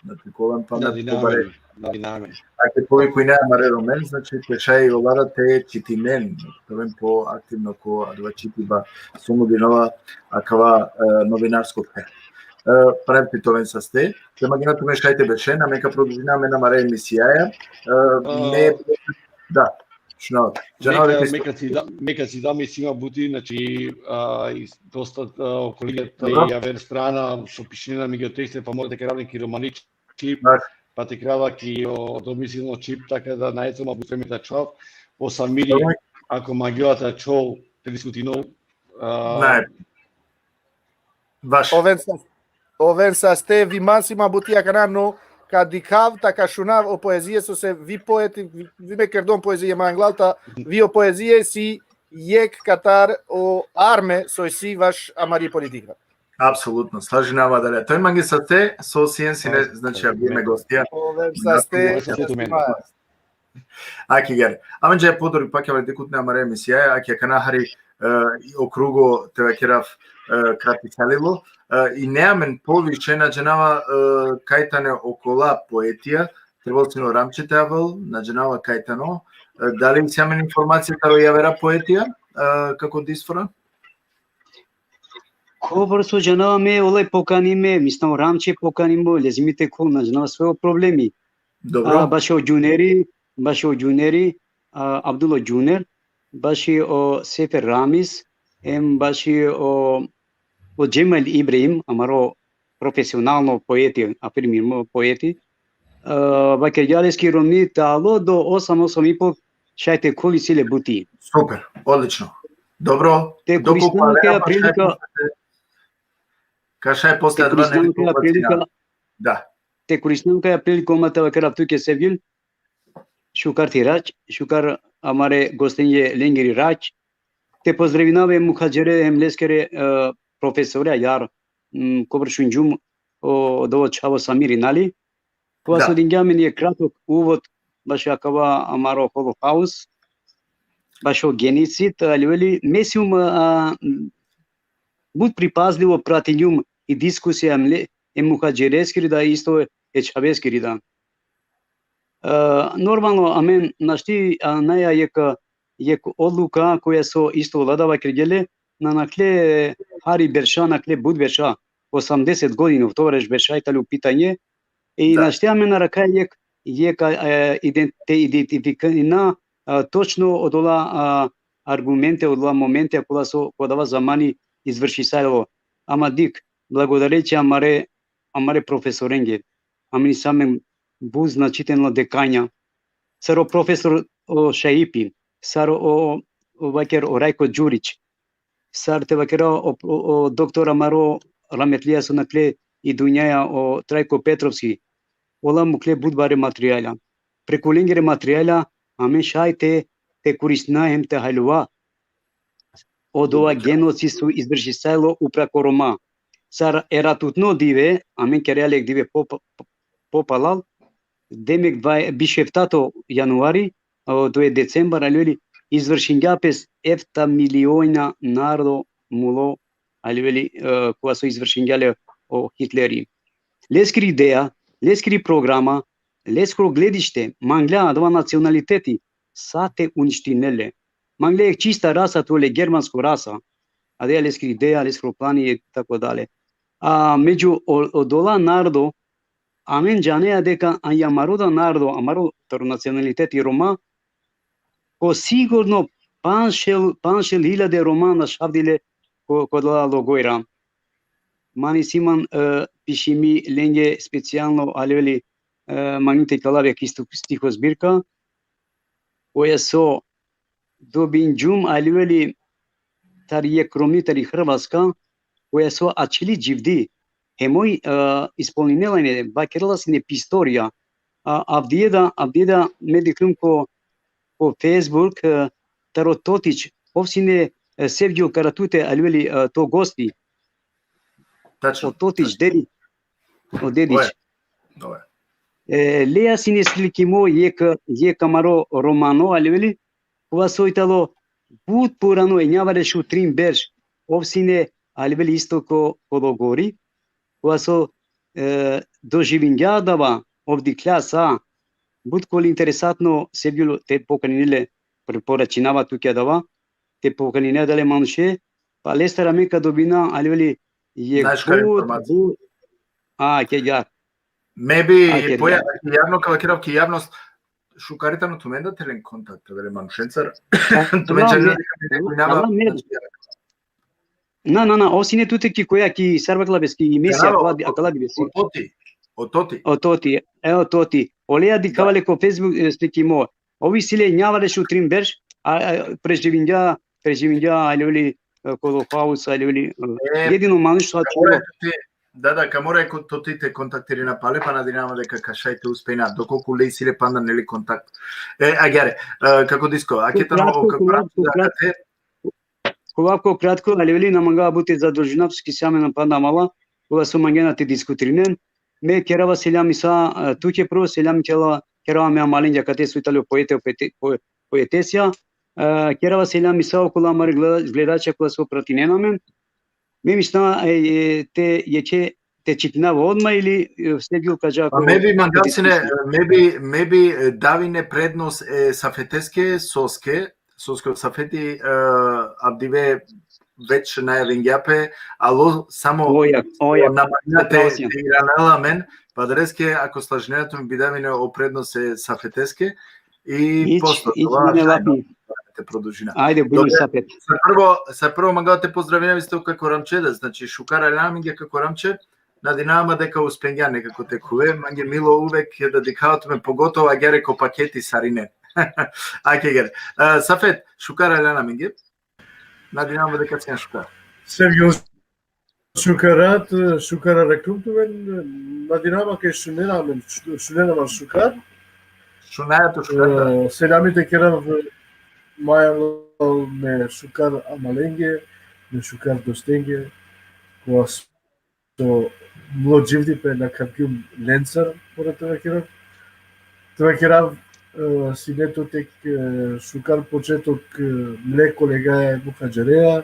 Znači, kolan pa Da, na dinamen, pobare. Da, dinamen. Ake povikujna amare Romen, znači, te šaj ola da te čitinen, te oven po aktivno ko adava čitiba, so nudinela akava, e, novinarsko phe. E, premte te oven saste, te mangena tumen šaj te bešen, a me ka produžina amen amare emisijaja, e, me, da, šunava. Džanava Neka, rekli ste. neka si da, neka si da, mislim, buti, znači, a, iz, dosta, a, kolege Dobro. i javer strana so pišinena mi tekste, pa mora da kerav neki romani čip, Baš. Pa te kerav ki o domisilno čip, taka da najco ma butreme da čuvav, o Samiri, Dobro. ako mangela da čol, te diskutinol, a, Naj. Baš. Oven sa, oven saste, vi man si ma buti akana, no ka dikhav, ta ka šunav o poezije, so se vi poeti, vi, vi me kerdon poezije manglal, ta vi o poezije si jek katar o arme, so si vaš amari politika. Apsolutno, slažinava dalje. Te oven mange saste, so sien sine, znači, avdive me gostija. Oven saste, Oven saste tumen. Aki ger. Amen dža podori pa ke vardikutne amare emisija, aki akana hari, e, o krugo te vakerav, e, kratisalilo. E, i ne amen poviše na džanava, e, kaj tane okola poetija, trebalo sino Ramče te avel, na džanava kaj tano. E, dali si amen informacija taro javera poetija, e, kako disfora? Kobor so džanava me, olaj pokanime, mislim, Ramče pokanimo, lezimi te kol, na džanava, sve o problemi. Dobro. A, baši o Džuneri, baši o Džuneri, a, Abdullah Džuner, baši o Sefer Ramiz, em baši o, o Džemal Ibrahim, amaro profesionalno poeti, a primirimo poeti. A, vakergja leske romni te alo do osam, osam i po, šaj te kol, isi le buti. Super, odlično. Dobro. Te Dok koristinava upalea, kaja pa šaj prilika, posle, ka šaj posle te adava koristinava nekoliko kaja prilika, Da. te koristinava kaja prilika, ma te vakerav tuke, Sevgil, šukar ti rač, šukar amare gostenđe lengiri rač, te pozdravinav e muhadžere hem leskere, e, profesore, jar, m, kobor šunđum, o, do čhavo Samiri, nali? Kova Da. So dingja amen jek kratok uvod bašo akava amaro holokaust, bašo genocid, ali veli, me sijum, a, but pripazlivo pratinđum i diskusija, em le, e muhadžereskiri da isto e čhaveskiri da. E, normalno, amen našti, a, naja jek, jek odluka koja so isto vlada vakergja le, na nakhle hari berša, nakhle but berša, osamdeset godina, tovareš berša i tali u pitanje, i Da. našti amen arakha jek, jek, e, ident-, te identifikina, a, točno odola, a, argumente, odola momente, kola so, ko adava zamani izvršisalo. Ama dik, blagodareće amare, amare profesorenge. Amen isi amen but značitelno dekanja. Sar o profesor o Šaipi, sar o, o, o vaker o Rajko Đurić, sar te vakera o, o, o doktor amaro rahmetlija so nakhle i dunjaja, o Trajko Petrovski, ola mukhle but bare materijalja. Preku lengere materijalja amen šaj te, te koristina hem te haljova odova genocid so izvršisalo upra ko Roma. Sar eratutno dive, amen kera le jek dive po, po, popalal, demek dvaj-, biš eftato januari, o, do e decembar, ali veli, izvršingja pes efta miliona narodo mulo, ali veli, e, kova so izvršingja le o Hitleri. Leskiri ideja, leskiri programa, leskoro gledište, manglja adava nacionaliteti, sa te uništinel le. Manglja jek čista rasa, te ole germansko rasa. Adava leskiri ideja, leskoro plani i tako dalje. A među o, odola narodo, amen džanea deka amaro da narodo, amaro taro nacionaliteti Roma, ko sigurno panšel, panšel hiljade Roma našavdile ko, ko odola logojra. Man isi man, e, pišimi lenge specijalno, ali veli, e, mangljum te ikalav jek isto stiho zbirka, koja so dobinđum, ali veli, tari jek romni tari Hrvatska, koja so ačhili dživdi, hem oj, e, ispolninela ine, vakerela sine pistorija, a, avdive da, avdive da me dikhljum ko, ko Facebook, e, taro Totić, ov sine, e, Sevgio Karatute, ali veli, e, to gosti. Tačno. O Totić, Dedić. O Dedić. Oje. Oje. E, leja sine slikimo jek, jek amaro romano, ali veli, kova so i talo but purano, e njavardeš u trin berš, ov sine, ali veli, isto ko, ko logori, kova so e, doživingja adava, ov dikhlja sa, but koli interesantno, Sevgjul, te pokanine le, pre-, poračinava tuke adava, te pokanine adale manuše, pa lestar amen ka dobina, ali veli, jekh Znaš kaj but, informacija? Bu-, a, ke gja. Me bi, a, ke poja-, gja. Javno ka vakerav ki javnost, šukar tano tumen da te len kontakt, veli, manušencar. A, tumen na, džanena me-, deka me-, na, na, me-, na, na, na, ov sine tute ki koja, ki Starbucks labes, ki mesi, Bravo. Akala bi-, akala bi besi. O Toti. O Toti. O Toti, e, o Toti. Oleja dikhava le ko Facebook, e, slikimo. Ov isi le njav areš u trin berš, a, a, preživingja, preživingja, ali veli, e, ko Holokaust, ali veli, e, E, jedino manuš so ka mora ačhilo. Te, da, da, ka mora ko Toti te kontaktirina pale, pa nadinava deka ka šaj te uspejna, dokolku le isi le panda, neli, kontakt. E, agjaar, e, kako disko, ake tano, kratko, o, kako kratko, kratko, kratko, ali veli, na mangava but te zadržinav, soske si amen panda mala, kola so mangena te diskutirinen. Me kerava seljami sa, e, tuke, prvo seljami kerava, kerava me amalengja kate so i tale o poete, o poete-, po-, poetesja. E, kerava seljami sa okola amare gleda-, gledača kola so pratinena amen. Me mislinav, e, e, te, jekhe te čitinav odma ili, e, Sevgjul ka dža. Pa ko-, me bi mangav sine, me bi, me bi, e, davine prednost, e, Safeteske, soske, soske o Safeti, e, avdive već najavingja pe, alo samo Oja, oja. Na manjate, Sebastian. Iranela amen, pa adaleske, ako slažinena tumen, bi davine o prednost, e, Safeteske, i Ić, posle ić, toga, nane šaj, lafi. Te produžina. Ajde, budi. Dobre, Safet. Sa prvo, sa prvo mangav te pozdravinav isto kako Ramče da, znači, šukar aljam amenge kako Ramče, nadinava ma deka uspengja nekako te khuve, mange milo uvek da dikhav tumen, pogotovo agjaar ko paketi sarine. Ake agjaar. E, Safet, šukar aljam amenge. Nadinava ma deka sian šukar. Sevgjul, šukar rat, šukar arakhlum tumen, nadinava ma ke šunena amen, šunena amen šukar. Šunaja tu šukar, da. E, seljami te kerav, e, maja, me šukar amalenge, me šukar dostenge, kola so mlo dživdipe nakhargjum lencar, mora te vakerav. Te vakerav, e, sine tut jekh, e, šukar početok, e, mle kolegaja Muhadžereja,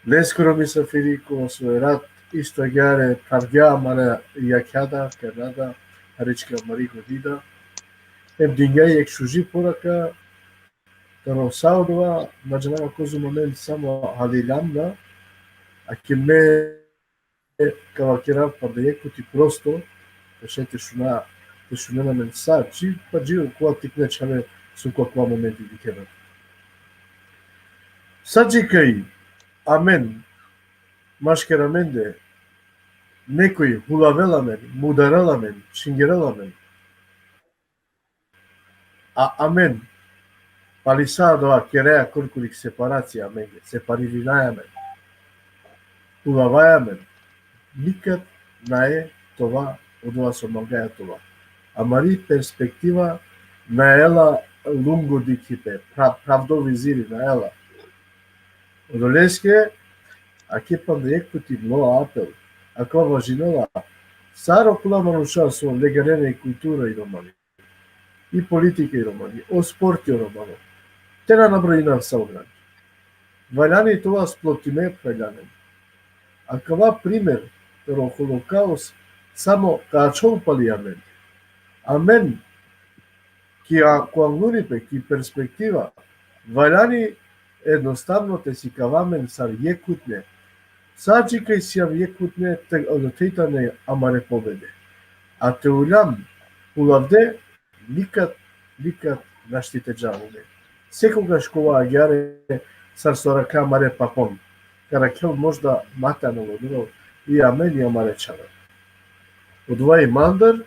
leskoro misafiri, kova so erat isto agjaar phravgja amare jakhja da, kerna da, harička amari godi da. Em dingja jekh šuži poraka, taro sa odova, na džanava kozom amen samo haliljam da, a ke me ka vakerav panda jekh puti prosto, te šaj te šuna, te šunen amen sa, či pa dži okola tikne čhave so ko akava momenti dikhena. Sa dži kaj amen, maškar amende, nekoj hulavela amen, mudarela amen, čhingerela amen, a amen, pali sa adava keraja korkori separacija amenge, separirinaja amen, hulavaja amen, nikad nae tova odova so mangaja tova. Amari perspektiva nae la lungo dikhipe, pra-, pravdo viziri nae la. Odoleske, ake panda jekh puti mlo apel, akava važinela, sar okola manuša so legarena i kultura i romani, i politika i romani, o sporti o romano. Te na nabrojinav sa o grad. Valjani tova splotime phraljam amen. Akava primer taro Holokaust samo ka ačhol pali amen. Amen, ki a-, ko anglunipe, ki perspektiva, valjani ednostavno te sikava amen sar jekhutne. Sa dži kaj siam jekhutne, te odothej tane amare pobede. A te uljam hulavde, nikad, nikad našti te dža uve. Sekogaš kova agjaar sar so arakhlja amare papon, ka arakhel možda ma te analodoro i amen i amare čhave. Odova i mandar,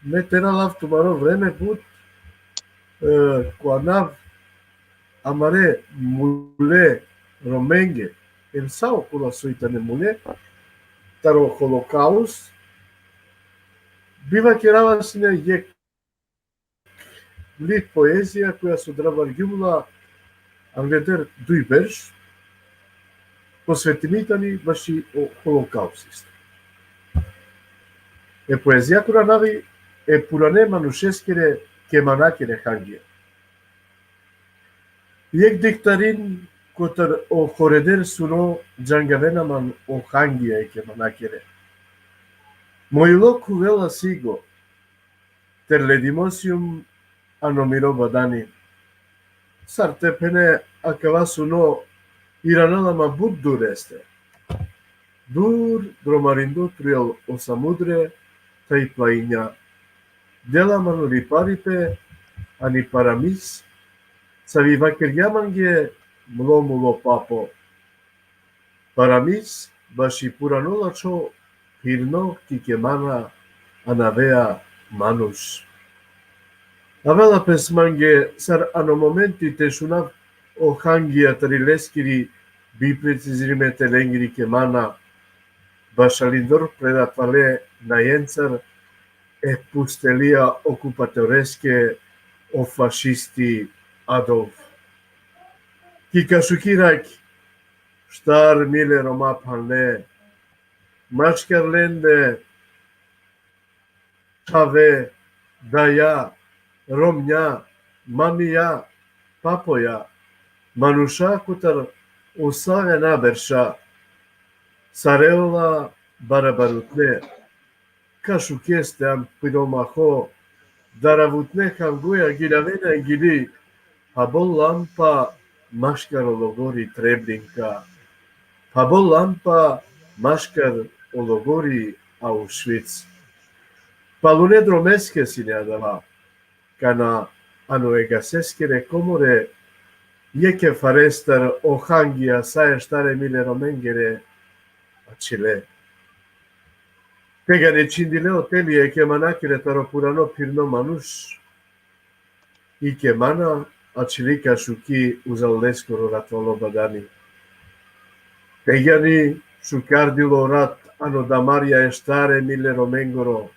me te na lav tumaro vreme but, e, ko anav amare mule Romenge, em sa okola soj tane mule, taro Holokaust, bi vakerava sine jekh lit poezija koja so drabargjum la angleder duj berš, posvetimi tani baši o Holokaust isto. E poezija kura navi e purane manušeskere kemanakere hangija. Jekh diktarin kotar o horeder suno džangavena man o hangija e kemanakere. Moj lok huvela sigo, ter ledimo sijum ano miro badani. Sar te phene, akava suno iranela ma but dureste. Dur dromarindo trujal o samudre, thaj plainja. Dela ma ano riparipe, ani Paramis, savi vakergja mange mlo mulo papo. Paramis, baši purano lačho, phirno ki kemana, anavea Manuš. Avela pes mange sar ano momenti te šunav o hangija tari leskiri biprecizirime te lengiri kemana, bašalindor predatvale najencar e pustelija okupatoreske o fašisti Adolf. Ki kašuki rak štar mile Roma phanle, maškar lende čhave, daja, romnja, mamija, papoja, manuša kotar o savena berša, sarela barabarutne, kašukeste am piro maho, daravutne hangoja giljavena gili, pa bol lampa maškar o logori Treblinka, pa bol lampa maškar o logori Aušvic. Palune dromeske sine adava, kana ano e gaseskere komore, jekhe farestar o hangija sa e štare mile Romengere ačhile. Tegani čhindile o teli e kemanakere taro purano phirno Manuš, i kemana ačhili kašuki uzal leskoro ratvalo badani. Tegani šukar dilo rat ano damarja e štare mile Romengoro.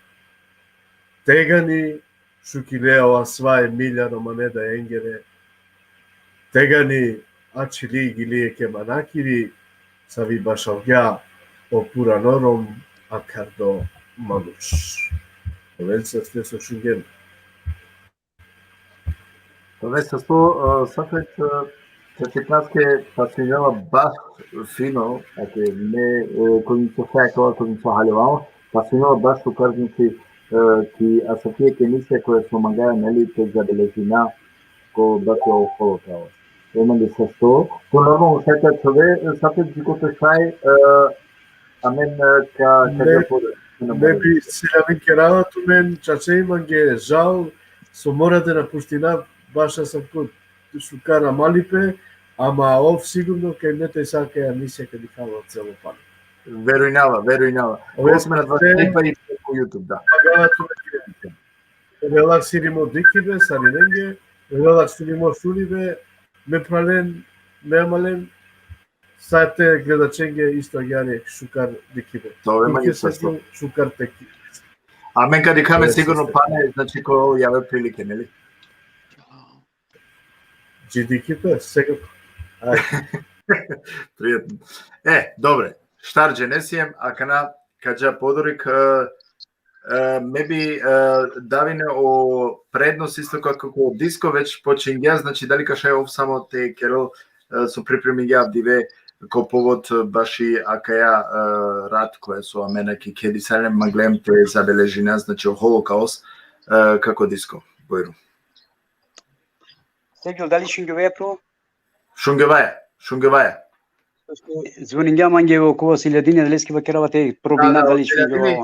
Tegani šukile o asva e mile romane dajengere. Tegani ačhili gili e kemanakiri, savi bašalgja o purano Rom akardo Manuš. Oven saste so šungjen. Oven sasto, e, Safet, e, čačipnaske pasinela baš fino, ake me, e, kozmico fe akava, kozmico haljovamo, pasinela baš šukar, znači, e, ki asavki emisija koja so mangaja, neli, te zabeležina ko baš o holokaust. Oven sasto. To normalno, šaj te ačhove, e, Safet, dži kote šaj, e, amen, e, ka, ka Ne, dža pore. Ne bi, selamin kerava tumen, čače, mange žal, so mora te napuština baš asavko šukar amalipe, ama ov sigurno kaj me te sa kaj emisija kaj dikhava celo pano. Verujnava, verujnava. Ove Osmena dvadeset tri pa i po YouTube, da. Magava tu relaksirimo dikhibe, sarinenge, relaksirimo šunibe, me phralen, me amalen, sa te gledačenge isto agjaar šukar dikhibe. To ove manje sasto. Šukar te ki. Amen ka dikhame sigurno pano, znači, ko jave prilike, neli? Dži dikhibe, sigurno. Aj. Prijatno. E, dobre, štar džene siem, akana ka dža podorik, e, e, me bi, e, davine o prednost isto kako ko Disko već počingja, znači, dali ka šaj ov samo te kerel, e, so pripremingja avdive ko povod, e, baši akaja, e, rat koja so amen ki kedisalen manglem te zabeležina, znači, o holokaust, e, kako Disko. Bujrum. Sergio, dali šungjove prvo? Šungjove, šungjove. Zvoningja mange o kova Seljadini, dali leske vakerava te probina, da, da, dali šungjove.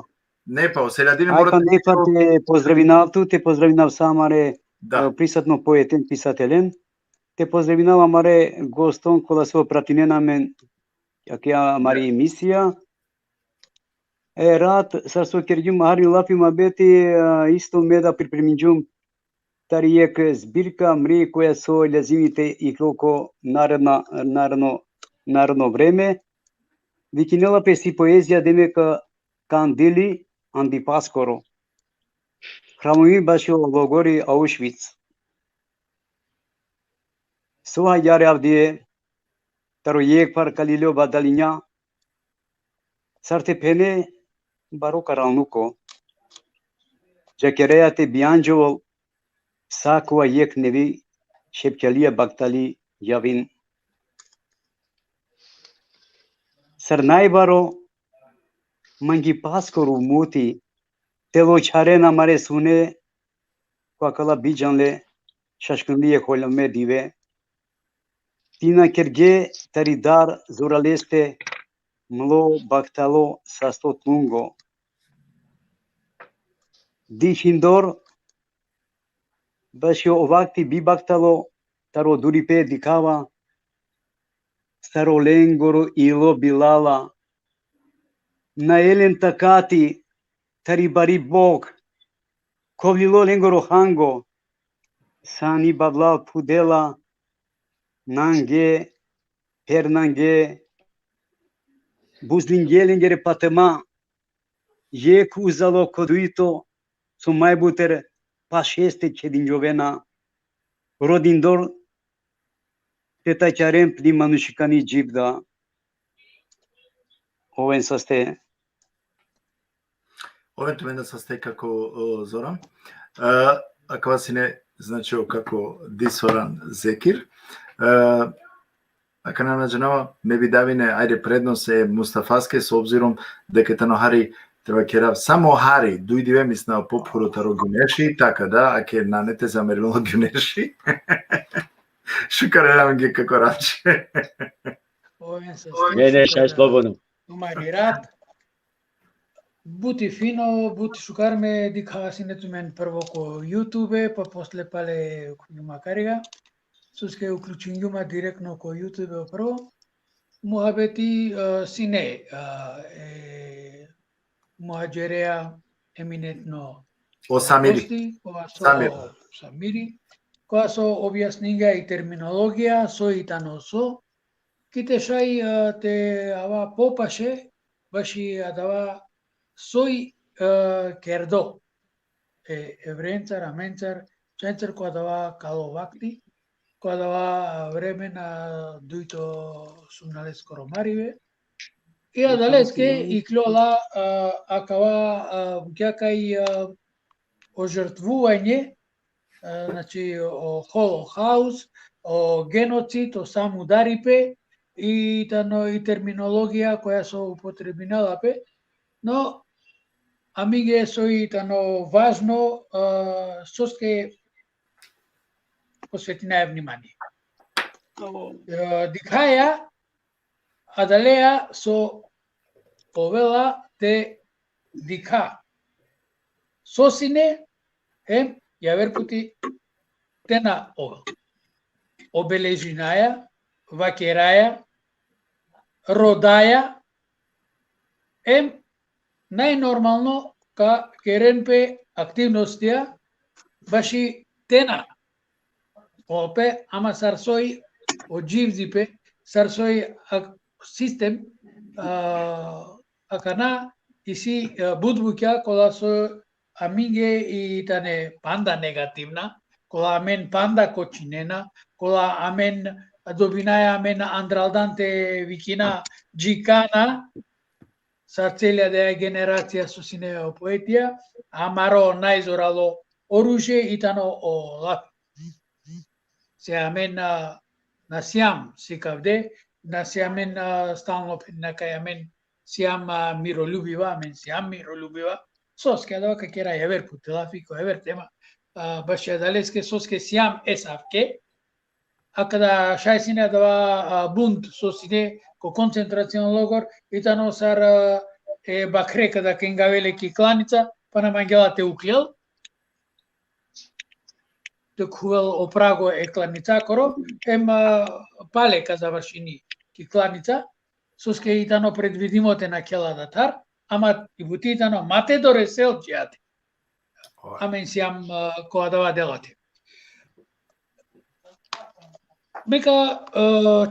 Ne, pa o Seljadini. Aj, mora pa te, ne, pa te pozdravinav tu, te pozdravinav sa amare, da, e, prisutno poeten, pisatelen. Te pozdravinav amare goston kola so pratinena amen, akaja amari emisija. E, rat, sar so kergjum hari lafi muhabeti, e, isto me da pripremingjum tari jek zbirka mri koja so lazimi te iklol ko naredna, naredno, naredno vreme. Vikinela pe si poezija, demek, Kandili andi paskoro. Hramovi bašo logori Aušvic. So agjaar avdive, taro jekh pharkalilo badalinja, sar te phene, baro karanluko. Džakereja te bijanđovel, sa kova jekh nevi šepćalija baktali javin. Sar najbaro mangi paskoro muti, te ločharena amare sune, ko akala bidžanle šaškundije holome dive. Ti na kerge tari dar zoraleste, mlo baktalo sasto tlungo. Dišindor, bašo vakti bi baktalo, taro duripe dikhava, sar olengoro ilo bilala. Nae len takati tari bari Bog, kovlilo lengoro hango, sani bavlal phudela, nange, pernange, buzlinge lengere patema, jekh uzalo ko dujto, so majbuter pašeste čedinjovena, rodindor te tačaren pli manušikani dživda. Oven saste. Oven tumenda saste, kako, o, Zoran. E, akava sine, znači, o kako di Zoran Zekir. E, akana na džanava, me bi davine, ajde, prednost e Mustafaske, s obzirom deka tano hari, treba kerav, samo hari, duj dive, misna, pophuro taro Guneši, taka da, ake nane te zamerilo Guneši. Šukar amenge, kako rače. Oven saste. Ne, ne, šaj slobodno. Tumari rat. But i fino, but šukar. Me dikhava sine tumen prvo ko YouTube, pa posle pale ko Juma Kariga. Soske uključingjum ma direktno ko YouTube prvo. Muhabeti, e, sine, e, e, muhadžerea eminentno O Samiri. Gosti, kova so Samir. Samiri, kova so objasningja i terminologija, so i tano so. Ki te šaj, e, te ava popaše, baši adava soj, e, kerdo. E, evrencar, amencar, čancar ko adava kalo vakti, ko adava vreme na dujto sumnaleskoro maribe. I adaleske ikljola, a, akava, a, bukja kaj, a, o žrtvuvanje, a, znači, o holokaust, o genocid, o samudaripe, i tano i terminologija koja so upotrebinela pe, no, amenge soj tano važno, a, soske posvetinaja vnimanie. E, dikhaja, adalea so ovela te dikha so sine, em, javer puti te na ovel. Obeležinaja, vakeraja, rodaja, em, najnormalno ka keren pe aktivnostija, baši te na ovel pe, ama sar soj o dživdipe, sar soj ak-, sistem, a, akana isi, a, but bukja kola so amenge i tane panda negativna, kola amen panda kočinena, kola amen dobinaja amen andraldan te vikina džikana, sar cela adaja generacija so sine o poetija, amaro najzoralo oružje i tano o lafi. Se amen, a, na sijam sikavde, na sijam amen, a, stalno phenena kaj amen sijam, a, miroljubiva, amen sijam miroljubiva. Soske adava ka kera javer puti lafi, ko javer tema, a, baši adaleske soske sijam esavke. A kada šaj sine adava, a, bunt so sine ko koncentracion logor, i tano sar, a, e bakre kada kengavele ki klanica, pa na mangela te uklel, te khuvel o prago e klanicakoro, em, a, pale ka završini ki klanica, soske i tano predvidimo te nakhel adatar, ama i buti i tano ma te doresel dži ate. Amen sijam, a, ko adava delo te. Me ka, a,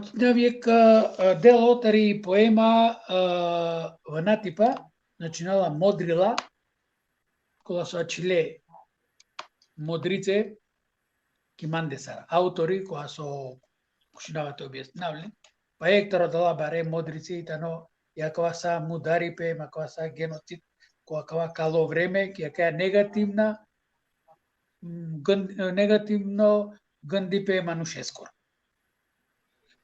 čitav jekh, a, delo tari poema, a, Vanatipa, znači, na la Modrila, kola so ačhile modrice, ki mande sar autori, kola so pokušinava te objasninav len. Pa jekh taro adala bare modrice i tano i akava sa mudaripe, ma akava sa genocid, ko akava kalo vreme, ki akaja negativna, m, gn-, negativno gndipe manušeskoro.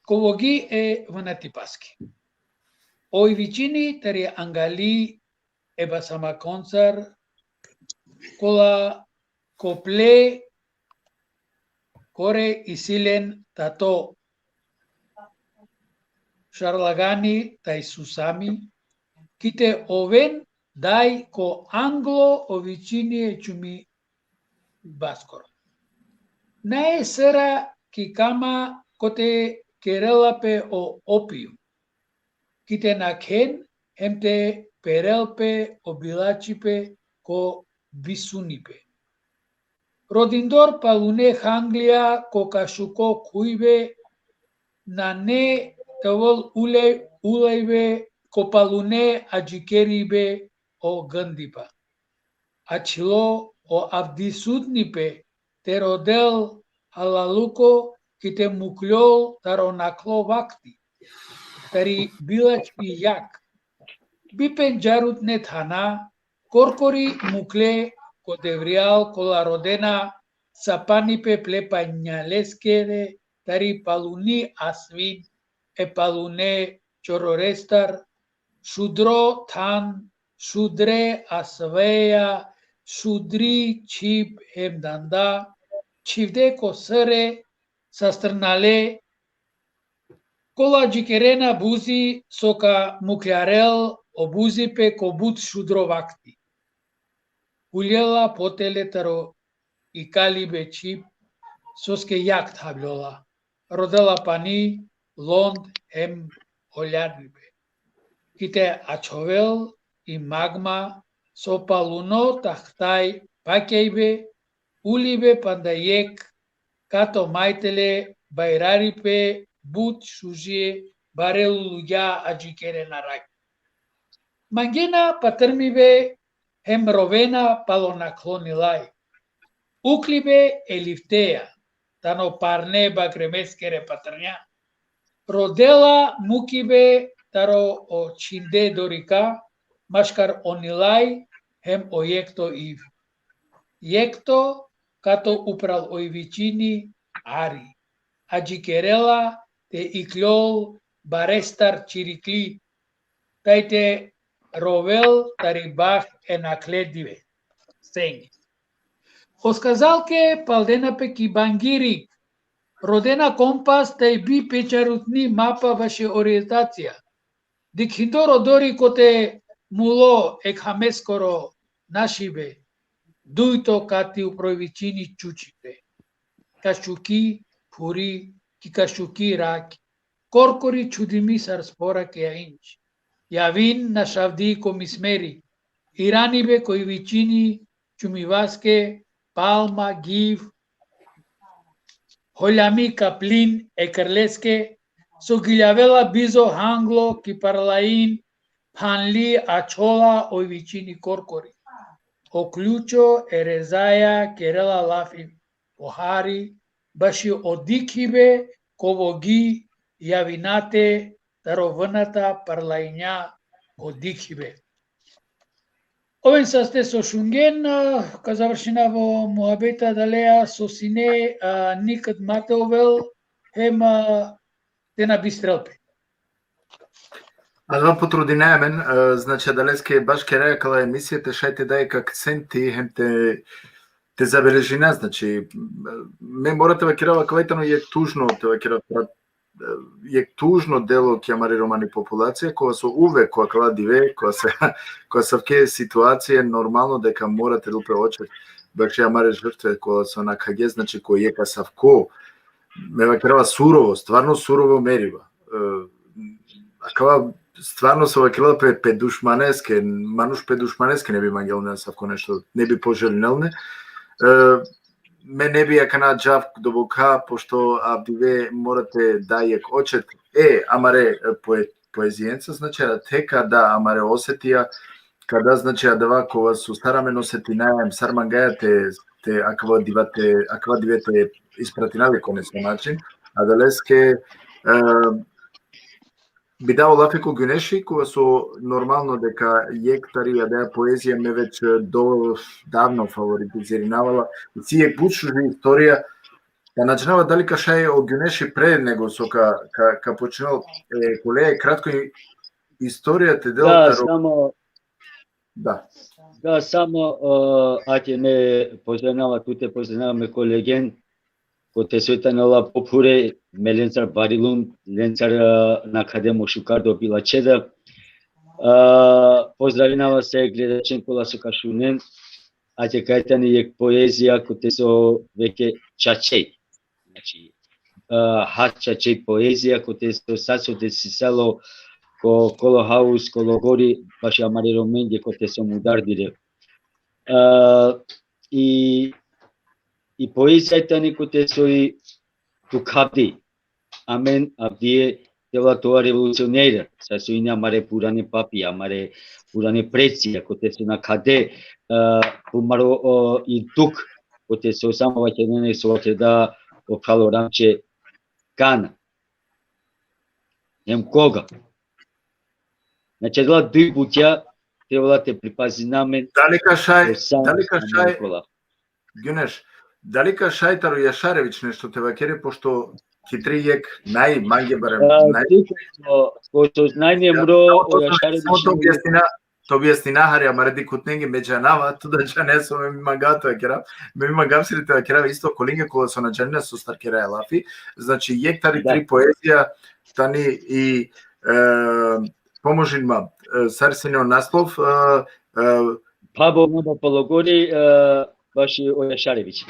Ko vogi e Vanatipaske. Oj vičini tari angali e basamakoncar, kola ko ple kore isi len tato šarlagani taj Susami, ki te oven daj ko anglo o vičini e čumi baskoro. Nae sera ki kama kote kerela pe o opium, ki te nakhen hem te perel pe o bilačipe ko bisunipe. Rodindor palune hanglija ko kašuko kujbe, nane te vol ule ulajbe ko palune adžikeribe o gëndipa. Ačhilo o avdisutnipe te rodel halaluko ki te mukljol taro nakhlo vakti, tari bilačpi jak. Bi pendžarutne thana, korkori mukle ko devrijal kola rodena sapanipe ple panjaleskere tari paluni asvin e palune čororestar, šudro than, šudre asveja, šudri čhib hem danda, čhivde ko sere, sastrnale, kola džikerena buzi so ka mukljarel o buzipe ko but šudro vakti. Uljela potele taro ikalibe čhib, soske jak thavljola, rodela pani, lond hem oljarnipe. Ki te ačhovel i magma so paluno tahtaj pakjajbe, ulibe panda jekh, kato majtele bajraripe but šužie, bare lulugja adžikerena raki. Mangena patrmibe hem rovena palo nakhlo nilaj. Uklibe e lifteja, tano parne bagremeskere patrnja. Rodela mukibe taro o čhinde dorika, maškar o nilaj hem o jekto iv. Jekto kato upral oj vičini ari. Adžikerela te ikljol barestar čirikli, taj te rovel tari bah e nakhle dive. Sengi. O skazalke paldena pe ki bangirik, rodena kompas taj bi pečarutni mapa baši orijentacija. Dikhindor odori kote mulo e khameskoro našibe, dujto kati upro oj vičini čučipe. Kašuki phuri, ki kašuki raki, korkori čhudimi sar spora ke ainč. Javin našavdi ko mismeri, iranibe ko oj vičini čumivaske, palma, giv, holjami kaplin e krleske, so giljavela bizo hanglo ki parlajin, phanli ačhola oj vičini korkori. O ključo e rezaja kerela lafi pohari, baši o dikhibe, ko vogi, javinate, taro vnata parlajnja o dikhibe. Oven saste so šungen, a, ka završinav o muhabeti adaleja so sine, a, nikad ma te ovel, hem, a, te na bistrel pe. Adava potrudinaja amen, e, znači, adaleske baš keraja akala emisije, te šaj te da jekh akcenti, hem te, te zabeležina, znači, me mora te vakerav, akava i tano jekh tužno, te vakerav, pra-, e, jekh tužno delo ki amari romani populacija, kova so uvek ko akala dive, ko asa-, ko asavke situacije, normalno deka mora te del pe oček, baši amare žrtve, kova so nakhage, znači, ko jekh asavko, me vakerava surovo, stvarno surovo meriba. E, akava stvarno so vakerela pe, pe dušmaneske, manuš pe dušmaneske ne bi mangel len asavko nešto, ne bi poželinel len. E, me ne bi akana džav doboka, pošto avdive mora te da jekh očet e amare, e, poe-, poezijenca, znači, a te ka da amare osetija, ka da, znači, adava kova so sar amen osetinaja, sar mangaja te, te akava diva te, akava dive te ispratina le ko nesavo način, adaleske, e, bi dao lafi ko Guneši, kova so normalno deka jekh tari adaja poezija me već, e, do-, davno favoritizirinavala, isi jekh but šuži istorija, ka na džanava dali ka šaj o Guneši pre nego so ka, ka, ka počinel, e, kole, kratko i-, istorija te del. Da, taro samo Da. Da, samo, e, ake me pozdravnava tute, pozdravnava me kolegen, kote so tane ola popure, me lencar barilum, lencar, e, nakhade mo šukar dobilačhe da. E, pozdravinava se gledačen kola so ka šunen, ake kaj tani jek poezija, kote so veke čačej. Znači, e, ha čačej poezija, kote so sa so desisalo ko Kolo Haus, ko Logori, baši amare Romenge, kote so mudardile. E, i, i poezija tani kote so i dukhavdi. Amen avdive te ola tova revolucionera, sa so ine amare purane papi, amare purane preci, kote so nakhade, e, pumaro, o, i dukh, kote so samo vakerena, so vakerda o phral o Ramče, kana. Hem koga. Znači, adala duj butja, trebela te pripazina amen. Dali ka šaj, o san dali ka amen šaj, kola. Guneš, dali ka šaj taro Jašarević nešto te vakere, pošto ki tri jek naj, mange barem, A, naj. Sigurno, ko so znanje Ja, mro, samo o to Jašarević samo to objasnina, to objasnina hari amare dikhutnenge, me džanava, tu da džane so me mangava te vakerav, me bi mangava siri te vakerav isto kolenge kola so na džanena sostar keraja lafi, znači, jek tari Da. tri poezija, tani i, e, pomožin ma, e, sar sine o naslov, e, e, Phabol lamba po Logori, e, baši o Jašarević.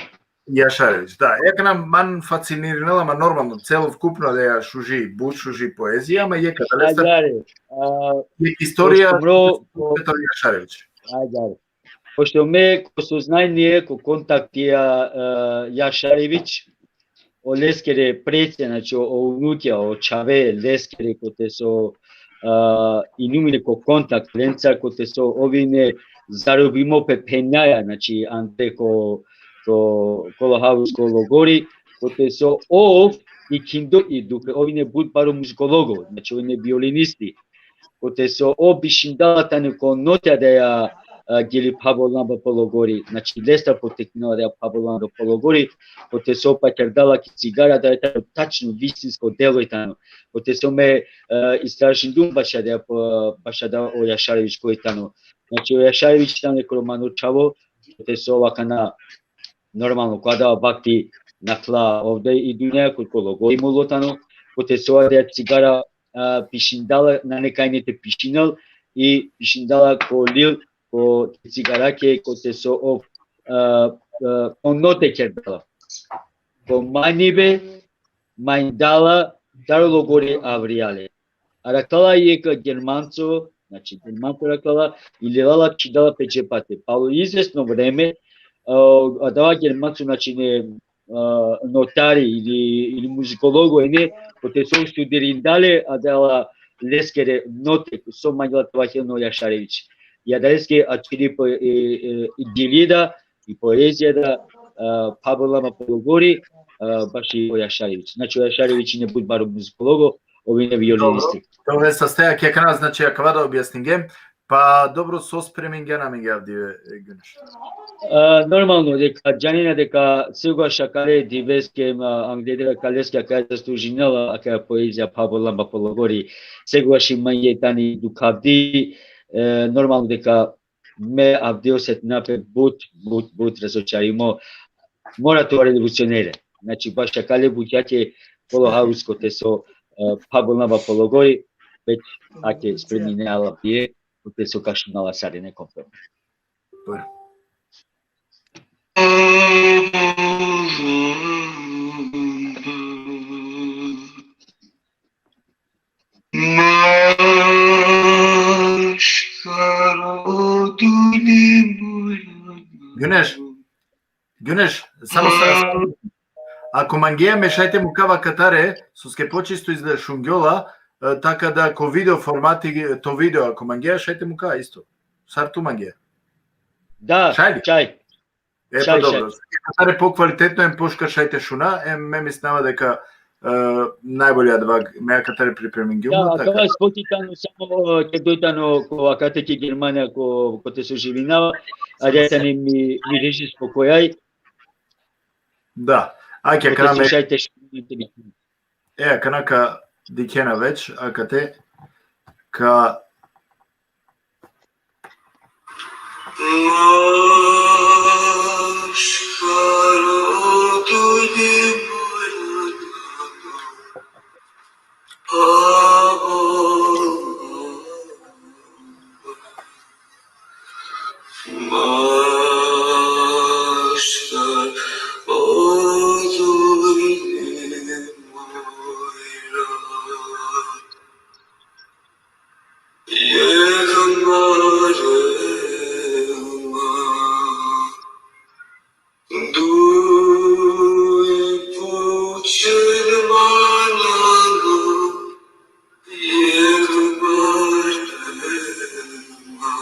Jašarević, da. Akana man fascinirinela ma, normalno, celokupno da ja šuži, but šuži poezija, ma jek adalestar, Ađare, a, jek istorija, pošto mro, Petar Jašarević. ađare. Pošto me, ko so znanje, ko kontakti, a, e, Jašarević, o leskere prece, znači, o, o unukja, o čhave leskere, kote so, a, inum ine ko kontakt lenca, kote so ov ine zarobimo pe phenjaja, znači, andre ko, ko, Kolo Haus, ko Logori, kote so ov ikhindo i dukh-, ov ine but baro muzikologo, znači, ov ine violinisti, kote so ov bišindala tani ko notja da ja, a, gili Phabol lamba po Logori, znači, lestar poteknela da ja Phabol lamba po Logori, kote so ov pakerdala ki cigara, da ja tano tačno vistinsko delo i tano, kote so me, e, istražindum baša da ja, e, baša da o Jašarević koj tano. Znači, o Jašarević tano jek romano čhavo, kote so ov akana, normalno, ko adava vakti nakhla ovde i dunja, ko, ko Logori mulo tano, kote so ov da ja cigara, a, pišindala, nane kaj ine te pišinel, i pišindala ko lil, ko cigarake, kote so ov, a, a, ko note kerdala. Ko manibe, manjindala, taro Logori avrijale. Arakhla jek Germanco, znači, Germanco arakhla, i lela la, čhidala pe džepate. Palo izvesno vreme, a, adava Germanco, znači, ine, a, notari ili, ili muzikologo ine, kote so studirindale adala leskere note, so mangela te vakerel o Jašarević. I adaleske ačhili po, e, e, i gili da, i poezija da, a, Phabol lamba po Logori, a, baši o Jašarević. Znači, o Jašarević ine but baro muzikologo, ov ine violinisti. Dobro, to već sastaja, ke kana, znači, akava da objasningjem, pa dobro, so spremingjan amenge avdive, e, Guneš? A, normalno, deka džanena deka sekogaš akale diveske, ma, angleder akaleske, akaja zaslužinela akaja poezija Phabol lamba po Logori, sekogaš i mange tani dukhavdi, e, normalno deka me avdive osetina pe but, but, but razočarimo, mora te ova revolucionere. Znači, baš akale butjake Kolo Haus kote so, e, Phabol lamba po Logori, već ake spremine ala pije, kote so ka šunela sarine komplet. Guneš, Guneš, samo sa, ako mangea me šaj te mukav akatare, soske počisto izgleda šungjola, e, taka da ko video formati, to video, ako mangea šaj te mukav isto. Sar tu mangea? Da, Šaj li? Šaj. E, pa dobro. Akatare pokvalitetno, em pošukar šaj te šuna, em me mislinava deka, e, najbolje adava, me akatare pripremingjum. Da, akava spoti tano samo, e, ked oj tano ko akate ki Germanija, ko, kote so živinava, a da tani mi, mi režis po kojaj. Da. Ake, akana me šaj te šuna. E, akana ka dikhena već, akate ka, Maškaro dujne mojana, abo, maškaro dujne mojana. Jekh mare ma, duj pučen manano, jekh mare ma.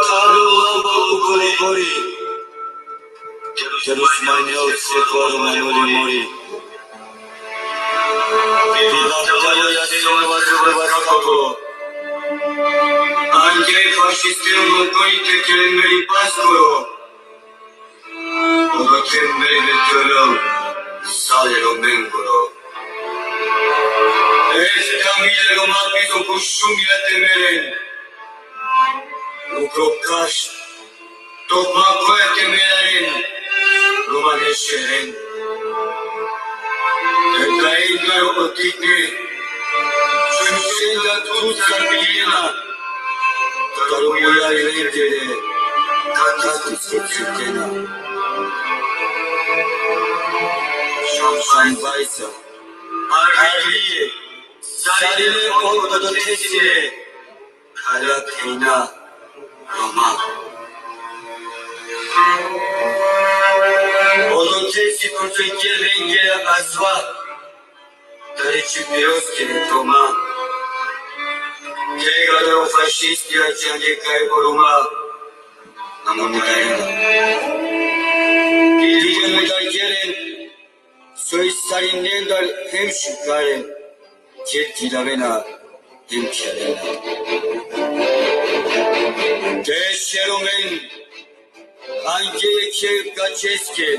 Taro lamba o Golgori, taro smanjol sekova romano limori. Ti da taro ja selo vazo vazduho. Angje fašistin lokori te keren meri paskoro. Odote meri veterano sale romengoro. Efta mile Roma bizo ko šumija te meren. Ukro kaš, tokma koja te meren romane šeren. E da indar o dikne, šušenda tucar biljena, taro mujarendar katate cvjetena. Šam šam bajsa, arije, sarine odote sine, kala pena Roma. Odote si proto i keren lenge asva, tari čipioske Roma. Kega da o fašisti ačhane kaj o Roma na mudaren. Ti dige mudar keren, soj sarinendar hem šukaren, ked diravena hem kherena. Te šeromen, angje jekhe kačeske,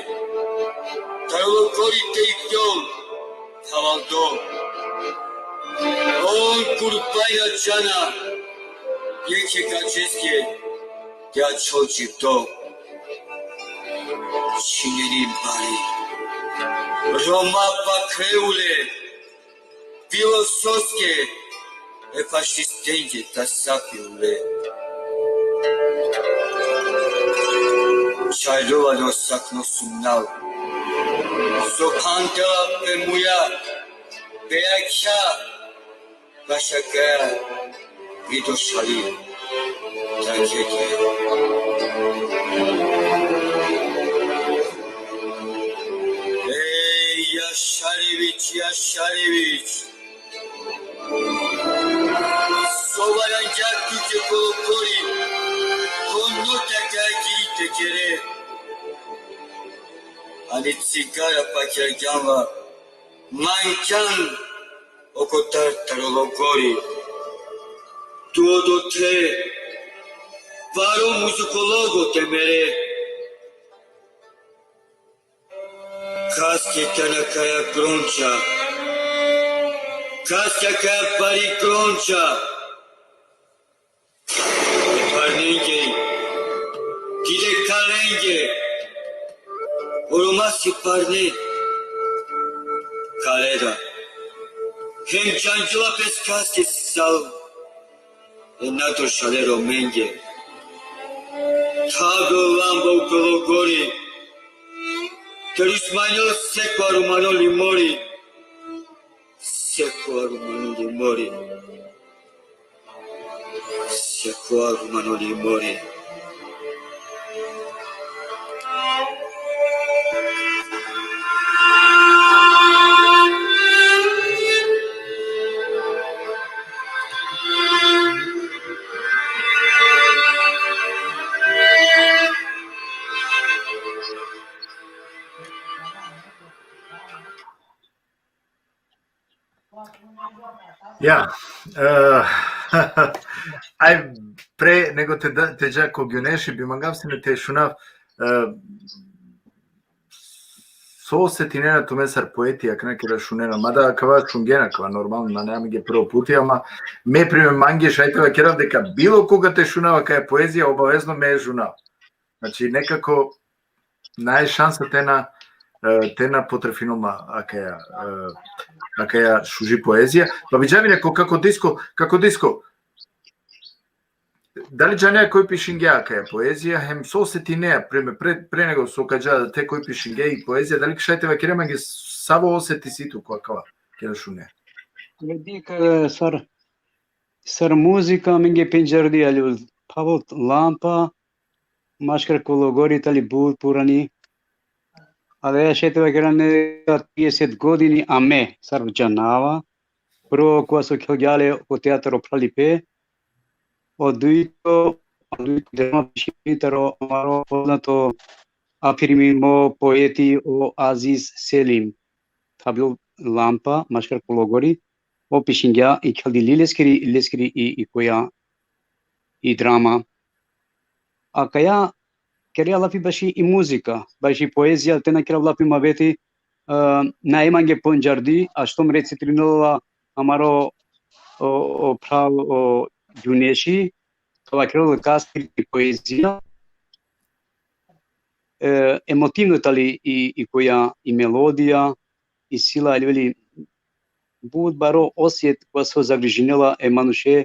taro lokori te ikljol, havaldo. On kurbajna džana, jekhe kačeske, te ačhol dživdo. Čineni bari. Roma pakreule, bilo soske, e fašistenge tasapiule. Čaljovalo sakno sumnal. So phandela pe muja, pe jakha, bašo kaja vido šali, ta keke. Ej, Jašarević, Jašarević, so varangja tuke ko lokori, ko nota kaja giri te kere. Ani cigara pakjagjan la, mangjan okotar taro lokori. Tu odote paro muzikologo te mere. Kaske tane kaja gronča, kaske kaja bari gronča. Parnenge, dide kalenge, o Roma si parne. Kale da. Hem džanđola pes kaske si sal, e na došale Romenge. Taro lamba o Golgori, taro smanjol sekova romano limori, sekova romano limori. Sekova romano limori. Ja, e, aj pre nego te, da, te dža ko Gjuneši, bi mangav sine te šunav, e, so osetinena tumen sar poeti, akana keda šunena, mada akava šungena, akava normalno, nane amenge prvo puti, ama me primer mange šaj te vakerav deka bilo koga te šunava kaj poezija, obavezno me žunav. Znači, nekako, naj šansa te na, e, te na potrefino ma akaja, e, akaja šuži poezija. Pa bi džavi neko kako Disko, kako Disko. Dali džanea koj pišingja akaja poezija, hem so osetinea, pre, pre, pre nego so ka dža te koj pišingja i poezija, dali šaj te vakere mange savo oseti si tu ko akava, keda šunea? Vedi ka sar, sar muzika amenge pendžardi ali Pavol Lampa, maškar ko Logori tali but purani. Ali ja šaj te vakera ne trideset godini, a me sar džanava. Prvo kova so khelgja le ko teatro Phralipe, o dujto, o dujto drama pišimi taro amaro poznato afirmimo poeti o Aziz Selim. Pavol Lampa, maškar ko Logori, o pišingja i kheldili leskiri, leskiri i, i koja i drama. Akaja kerea lafi baši i muzika, baši poezija, te na kerav lafi maveti, e, nane mange pendžardi, a štom recitirinela amaro o, o phral o Gjuneši, to vakerela kaskiri poezija, e, emotivno tali i, i koja i melodija, i sila, ali veli, but baro osjet koja so zagrižinela e manuše,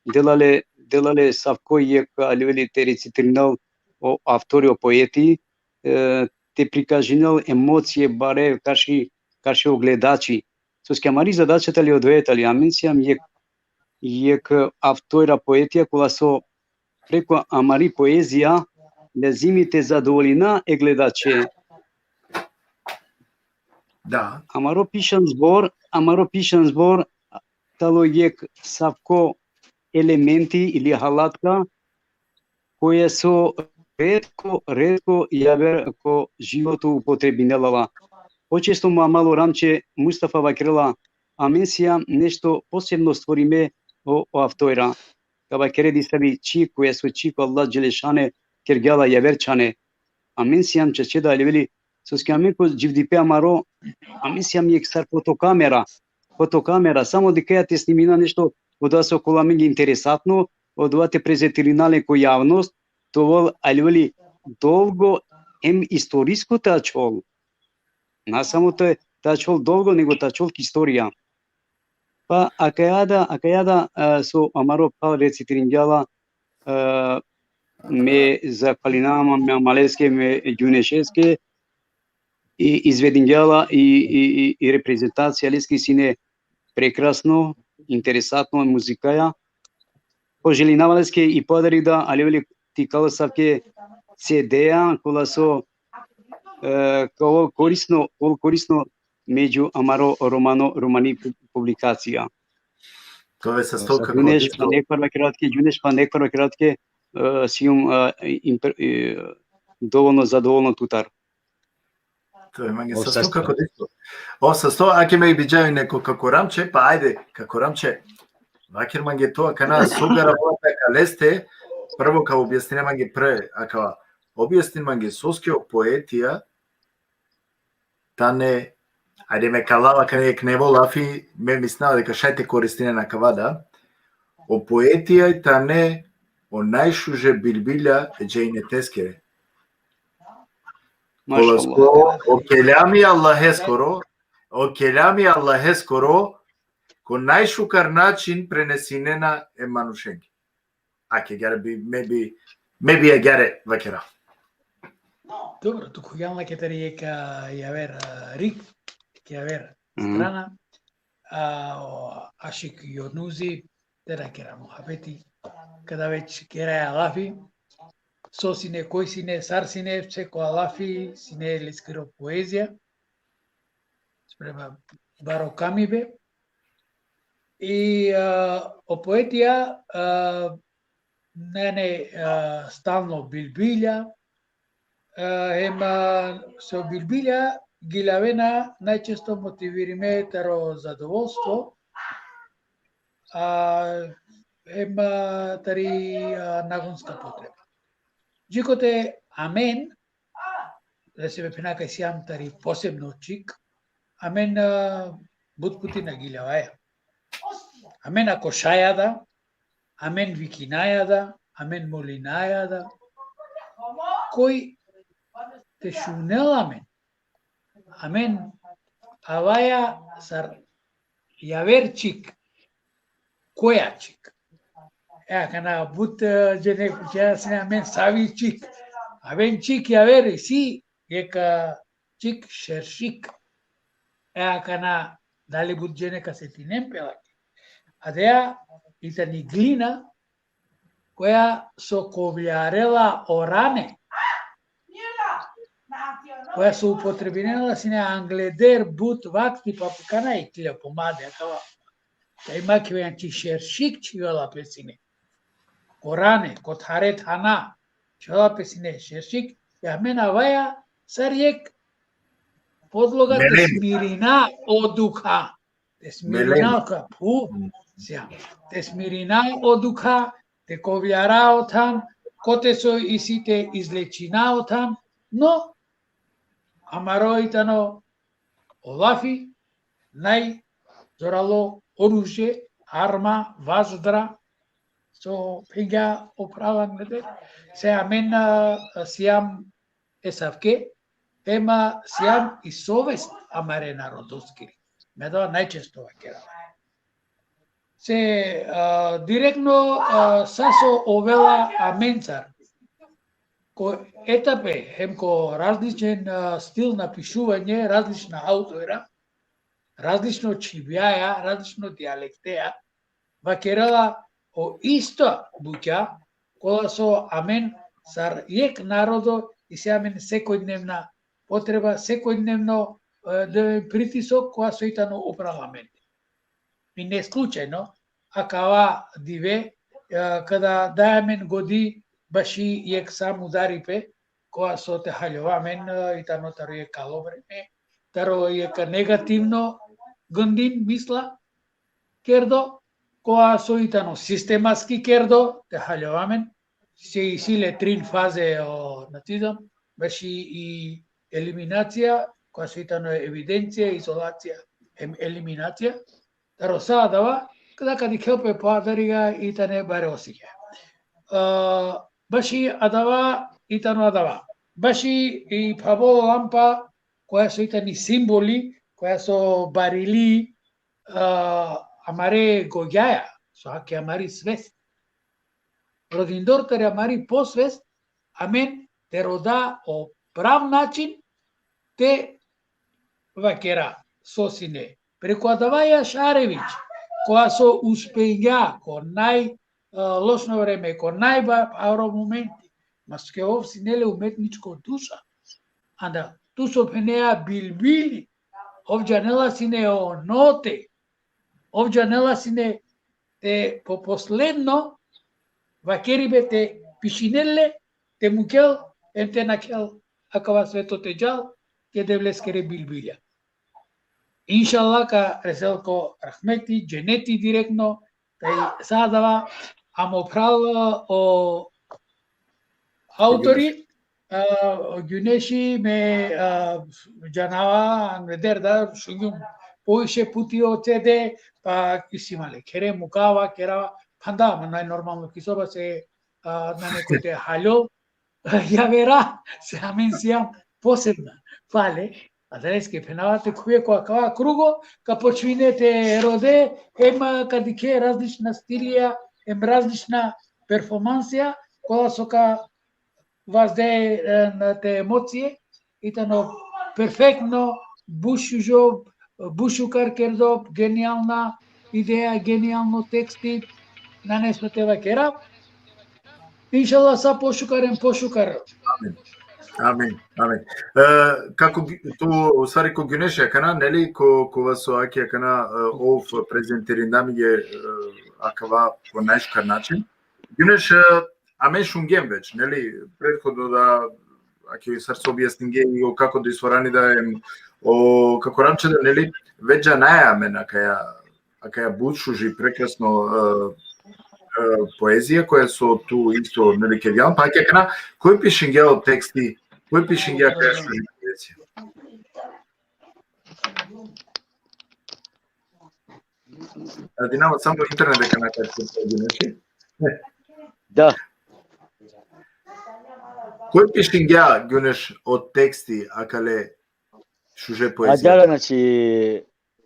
dela le, dela le savko jekh, ali veli, te recitirinel o avtori, o poeti, e, te prikažinel emocije bare karši, karši o gledači. Soske amari zadača tali odoja tali, amen sijam jekh, jekh avtora, poetija, kola so preko amari poezija lezimi te zadovolina e gledače. Da. Amaro pišan zbor, amaro pišan zbor talo jekh savko elementi ili halatka koja so retko, retko javer ko životo upotrebinela la. Počesto mo amalo Ramče Mustafa vakerela, amen sijam nešto posebno stvorime o, o avtora. Ka vakere disavi čhik, koja so čhik o Allah dželešanuhu kergja la javer čhane. Amen sijam čače da, ali veli, soske amen ko dživdipe amaro, amen sijam jekh sar fotokamera, fotokamera, samo dikhaja te snimina nešto, odova so ka ovel amenge interesantno, odova te prezentirina le ko javnost, te ovel, ali veli, dolgo em istorisko te ačhol. Na samo te, te ačhol dolgo, nego te ačhol ki istorija. Pa akaja da, akaja da, e, so amaro phral recitiringja la, e, me zahvalinava me amaleske, me Gjunešeske, i izvedingja la i, i, i, i reprezentacija leske sine prekrasno, interesantno, muzikaja. Poželinava leske i podari da, ali veli, te ikal asavke C D-ja, kola so, e, ka ovel korisno, ovel korisno među amaro romano, romani pu-, publikacija. To je sa sto, kako Gjuneš, disko. Pa nekvar vakerav tuke, Gjuneš, pa nekvar vakerav tuke, e, sijum, e, imper-, e, dovoljno zadovoljno tutar. To je mange. O, sa sto, sa sto, kako disko. O, sa sto, ake me bi džavi neko kako Ramče, pa ajde, kako Ramče. Vaker mange to, akana so garabola pe ka leste, prvo ka objasnine mange pre, aka objasnin mange soske o poetija tane, ajde me ka lav akana jekh nevo lafi, me mislinava deka šaj te koristinen akava da, o poetija tane o najšuže bilbilja e dženneteskere. Mašallah. Kola so o kelami Allaheskoro, o kelami Allaheskoro, ko najšukar način prenesinena e manušenge. Ake agjaar bi, me bi, me bi agjaar vakera. Dobro, tu khuvgjam la ke tari jekh, a, javer, a, rik, ke javer, mhm, strana, a, o Ašik Jonuzi, te na kera muhabeti, kada već keraja lafi, so sine, koj sine, sar sine, pse ko alafi, sine leskiro poezija, sprema baro kamibe. I, a, o poetija, a, nane, a, stalno bilbilja, a, hem, a, so bilbilja giljavena najčesto motivirime taro zadovoljstvo, a, em, a, tari, a, nagonska potreba. Dži kote amen, da se me phena kaj sijam tari posebno čhik, amen, a, but puti na giljavaja. Amen ako šaja da, amen vikinaja da, amen molinaja da. Koj te šunel amen, amen avaja sar javer čhik, koja čhik. E, akana but, e, džene pučena sine amen savi čhik. Amen čhik javer isi, jekh, e, čhik šeršik. E, akana dali but džene ka setinen pe lake. Adaja i tani glina, koja so kovljarela o rane, koja so upotrebinela sine angleder but vakti, pa kana i tile pomade, akava. Kaj ma ki venči šeršik čhivela pe sine. Ko rane, ko thare thana, čhivela pe sine šeršik, ja amen avaja sar jekh podloga te smirina o dukha. Te smirina ka phu, sija. Te smirina o dukha, te kovljara o than, kote so isi te izlečina o than, no, amaro i tano o lafi, najzoralo oružje, arma, vazdra, so phengja o phral angleder, se amen, a, sijam esavke, ema sijam i sovest amare narodoskiri. Me adava najčesto vakerav. Se, a, direktno, a, sa so ovela amencar, ko etape, hem ko različen, a, stil na pišuvanje, različna autora, različno čhibjaja, različno dijalekteja, vakerela o isto bukja, kola so amen sar jekh narodo isi amen sekojdnevna potreba, sekojdnevno, e, de pritisok, kola so i tano upral amende. I ne slučajno, akava dive, e, kada daja amen godi baši jekh samudaripe, kola so te haljova amen, e, i tano taro jekh kalo vreme, taro jekh negativno gundin misla, kerdo, kola so i tano sistematski kerdo, te haljova amen, se isi le trin faze o nacizam, baši i eliminacija, kola so i tano evidencija, izolacija, em eliminacija, taro sa adava, kada ka dikhel pe po adariga i tane bare osikja. A, baši adava, i tano adava. Baši i phabol lampa, koja so i tani simboli, koja so barili, a, amare gogjaja, so ake amari svest. Rodindor tari amari posvest, amen te roda o prav način te vakera so sine. Preku adava Jašarević, koja so uspengja ko naj, a, lošno vreme, ko najbaro momenti, maske ov sine le umetničko duša. Anda, tu so phenea bilbili, ov džanela sine o note, ov džanela sine te po posledno vakeribe te pišinel le, te mukel, em te nakhel akava sveto te džal, ke Devleskere bilbilja. Inšallah ka resel ko rahmeti, dženeti direktno, taj sa adava, amo phral o autori, a, o Güneši me, a, džanava, angleder da šungjum poviše puti o C D, pa isi male khere mukava, kerava, phanda, ma najnormalno ki soba se, a, nane kote haljo, javera, se amen sijam posebna. Pale, adaleske phenava te khuve ko akava krugo, ka počmine te rode, em ka dikhe različna stilija, em različna performansija, kola so ka vazde, e, na te emocije, i tano perfektno, but šužo, but šukar kerdo, genijalna ideja, genijalno teksti, nane so te vakera. Inšallah, sa pošukar em pošukar. Amin. Amin, amin. E, kako gi-, tu, u stvari, ko Güneši akana, neli, ko, kova so ake akana, e, ov prezentirinda amenge, e, akava po najšukar način. Güneši, e, amen šungjem već, neli, prethodno da, ake sar so objasninge i o kako da isvorani da em, o kako Ramče da, neli, već džanaja amen akaja, akaja but šuži prekrasno, e, e, poezija koja so tu isto, neli, kergjan, pa akaja akana, koj pišingja o teksti, koj pišingja akaja šuži poezija? Radinava samo internet deka na ka, znači. Da. Koj pišingja, Guneš, o teksti akale šuže poezija? Adžara, znači,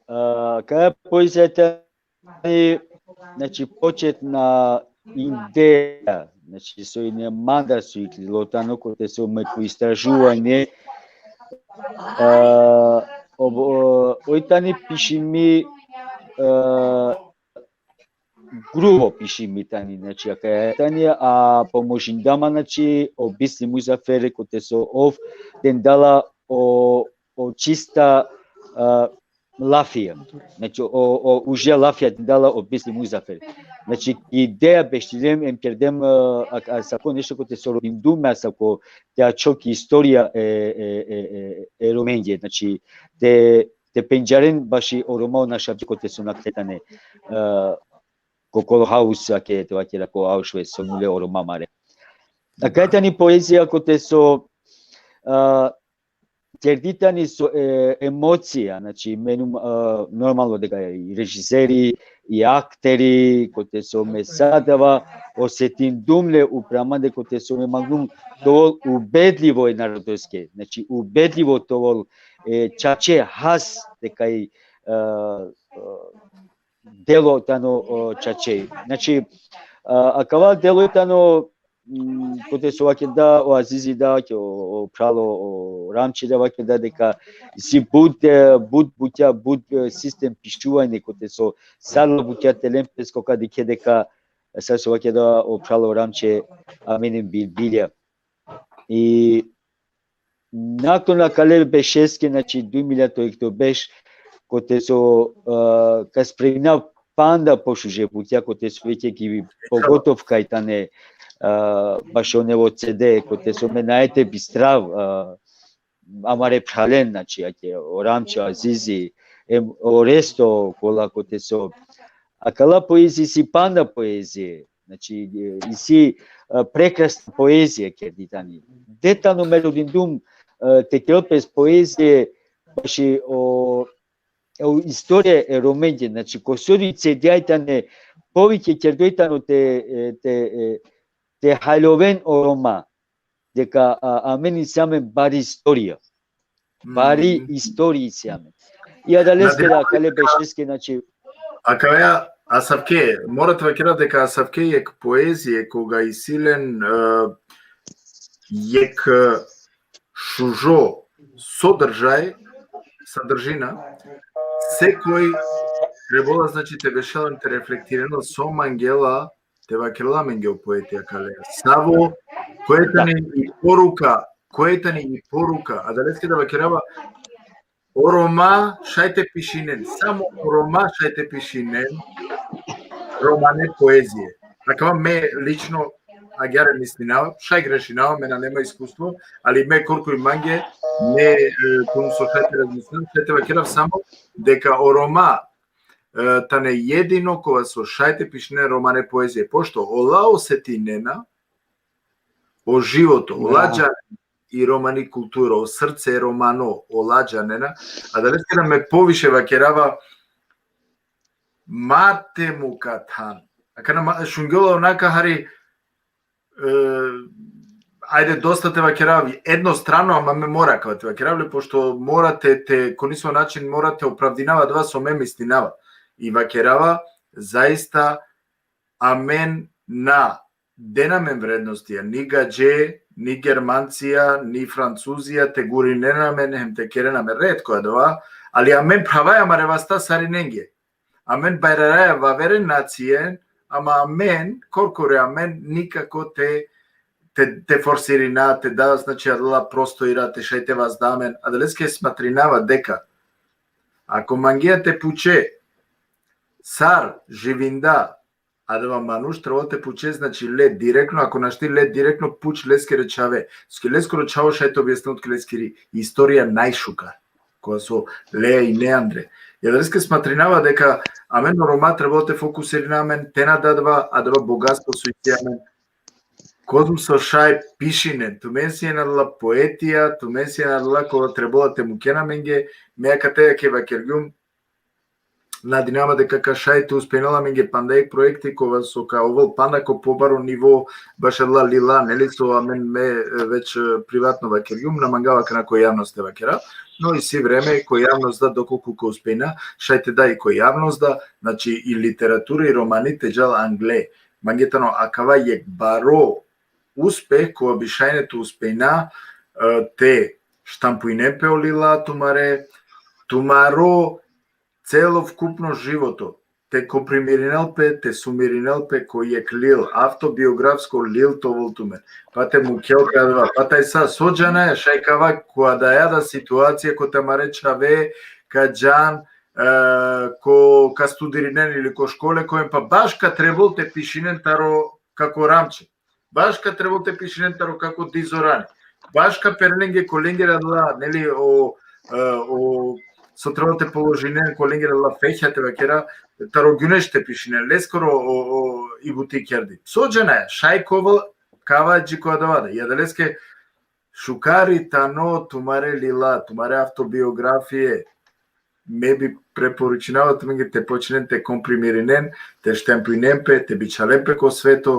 a, akaja poezija tani, znači, početna ideja, znači, so ine mandar so iklilo tano, kote so me ko istražuvanje, a, o, o, oj tani pišimi, a, grubo pišimi tani, znači, akaja tani, a pomožinda ma, znači, o Bisli Muzafere, kote so ov tendala o, o čista, a, lafija. Znači, o, o užija lafija tendala o Bisli Muzafere. Znači, ideja beštilem em kerdem, a, a, asavko nešto kote so rodindum me, asavko te ačhov ki istorija e, e, e, e, e Romenge. Znači, te, te pendžaren baši o Roma o našavđe kote so nakhle tane, a, ko Kolohaus, ake te vakera, ko Auschwitz, so mule o Roma amare. Akaja tani poezija kote so, a, kerdi tani so, e, emocija, znači, menum, a, normalno deka i režiseri, i akteri, kote so me sa adava osetindum le upro mande, kote so me mangum te ovel ubedlivo e narodoske, znači, ubedlivo te ovel e čače has deka i, a, a, delo tano, o, čače. Znači, a, akava delo tano, mm, kote so vakerda o Azizi da, ki o, o pralo, o Ramče da vakerda deka isi but, e, but butja, but, e, sistem pišuvanje, kote so sar la butja te len pes, koga dikhe deka, sar so vakerda o pralo Ramče, amenin bilbilja. I nakon akale bešeske, znači, duj milja to ekto beš, kote so, a, ka spremina panda pošuže butja, kote so veke ki pogotovo kaj tane, a, bašo nevo C D, kote so me nae te bistrav, a, amare pralen, znači, ake o Ramče, Azizi, em o resto kola kote so. Akala poezija isi panda poezija, znači, e, isi, e, prekrasna poezija kerdi tani. De tano me rodindum, e, te kerel pes poezija, baši o, o istorija e Romenge, znači, kosori C D-aj tane, poviše kerdoj tano te, e, te, e, te hajloven o Roma, deka, a, amen isi amen bari istorija. Bari istorija isi amen. I adaleske da, akale bešeske, znači, akaja, asavke, mora te vakera deka asavke jekh poezije, koga isi len, e, jekh, e, šužo sodržaj, sadržina, sekoj trebela, znači, te bešel em te reflektirinel so mangela te vakerel amenge o poeti akale. Savo, koja tani i poruka, koja tani i poruka, adaleske da vakerava, o Roma šaj te pišinen, samo o Roma šaj te pišinen romane poezije. Akava me lično agjaar mislinava, šaj grešinava, me nane ma iskustvo, ali me korkori mange, me, e, kum so šaj te razmislinav, šaj te vakerav samo deka o Roma, e, tane jedino kova so šaj te pišinen romane poezije, pošto ola osetinena o životo, ola džanena i romani kultura, o srce romano, ola džanena, adaleske da me poviše vakerava ma te muka than. Akana ma, šungjola onaka hari, e, ajde, dosta te vakerav, jednostrano, ama me mora akava te vakerav le, pošto mora te, te, ko nisavo način mora te opravdinav adava so me mislinava. I vakerava, zaista, amen na dena amen vrednostija, ni gadže, ni Germancija, ni Francuzija, te gurinen amen, hem te keren amen, retko adava, ali amen pravaja amare vasta sarinenge. Amen bajraraja vavere nacije, ama amen, korkore amen, nikako te, te, te forsirina, te da, znači, adala prostorija, te šaj te vazda amen, adaleske smatrinava deka, ako mangea te puče, sar živinda adava manuš, trebela te puče, znači, le direktno, ako našti le direktno, puč leskere čhave. Soske leskoro čhavo šaj te objasnel tuke leskiri istorija najšukar, kova so lea ine andre. Jadaleske smatrinava deka amen o Roma trebela te fokusirina amen te na adava, adava bogatstvo so isi amen. Kozom so šaj pišinen, tumen sien adala poetija, tumen sien adala kola trebela te mukhen amenge, me akate ka vakergjum, nadinava deka ka šaj te uspejnel amenge panda jekh proekti kova so ka ovel panda ko pobaro nivo, baš adala lila, neli, so amen me, e, već, e, privatno vakergjum, na mangava akana ko javnost te vakera, no isi vreme ko javnost da dokolku ka uspejna, šaj te da i ko javnost da, znači i literatura i romani te džal angle. Mange tano akava jekh baro uspeh kova bi šajne te uspejna, e, te štampujnen pe o lila tumare, tumaro celokupno životo, te komprimirinel pe, te sumirinel pe ko jekh lil, avtobiografsko lil te ovel tumen. Pa te mukhel pe adava, pa taj sa, so džanaja, šaj kava ko adaja da situacija kote amare čhave ka džan, e, ko, ka studirinen ili ko škole, koen pa baš ka trebol te pišinen taro kako Ramče. Baš ka trebol te pišinen taro kako Dizorani. Baš ka perel lenge ko lengere adala, neli, o, e, o, so trebol te položinen ko lengere adala fehja te vakera, taro Gjuneš te pišinen, leskoro o, o, i buti kerdi. So džanaja, šaj ka ovel kava dži ko adava da. Jadaleske šukar i tano tumare lila, tumare avtobiografije, me bi preporučinava tumenge te počnen te komprimirinen, te štampujnen pe, te bičhalen pe ko sveto,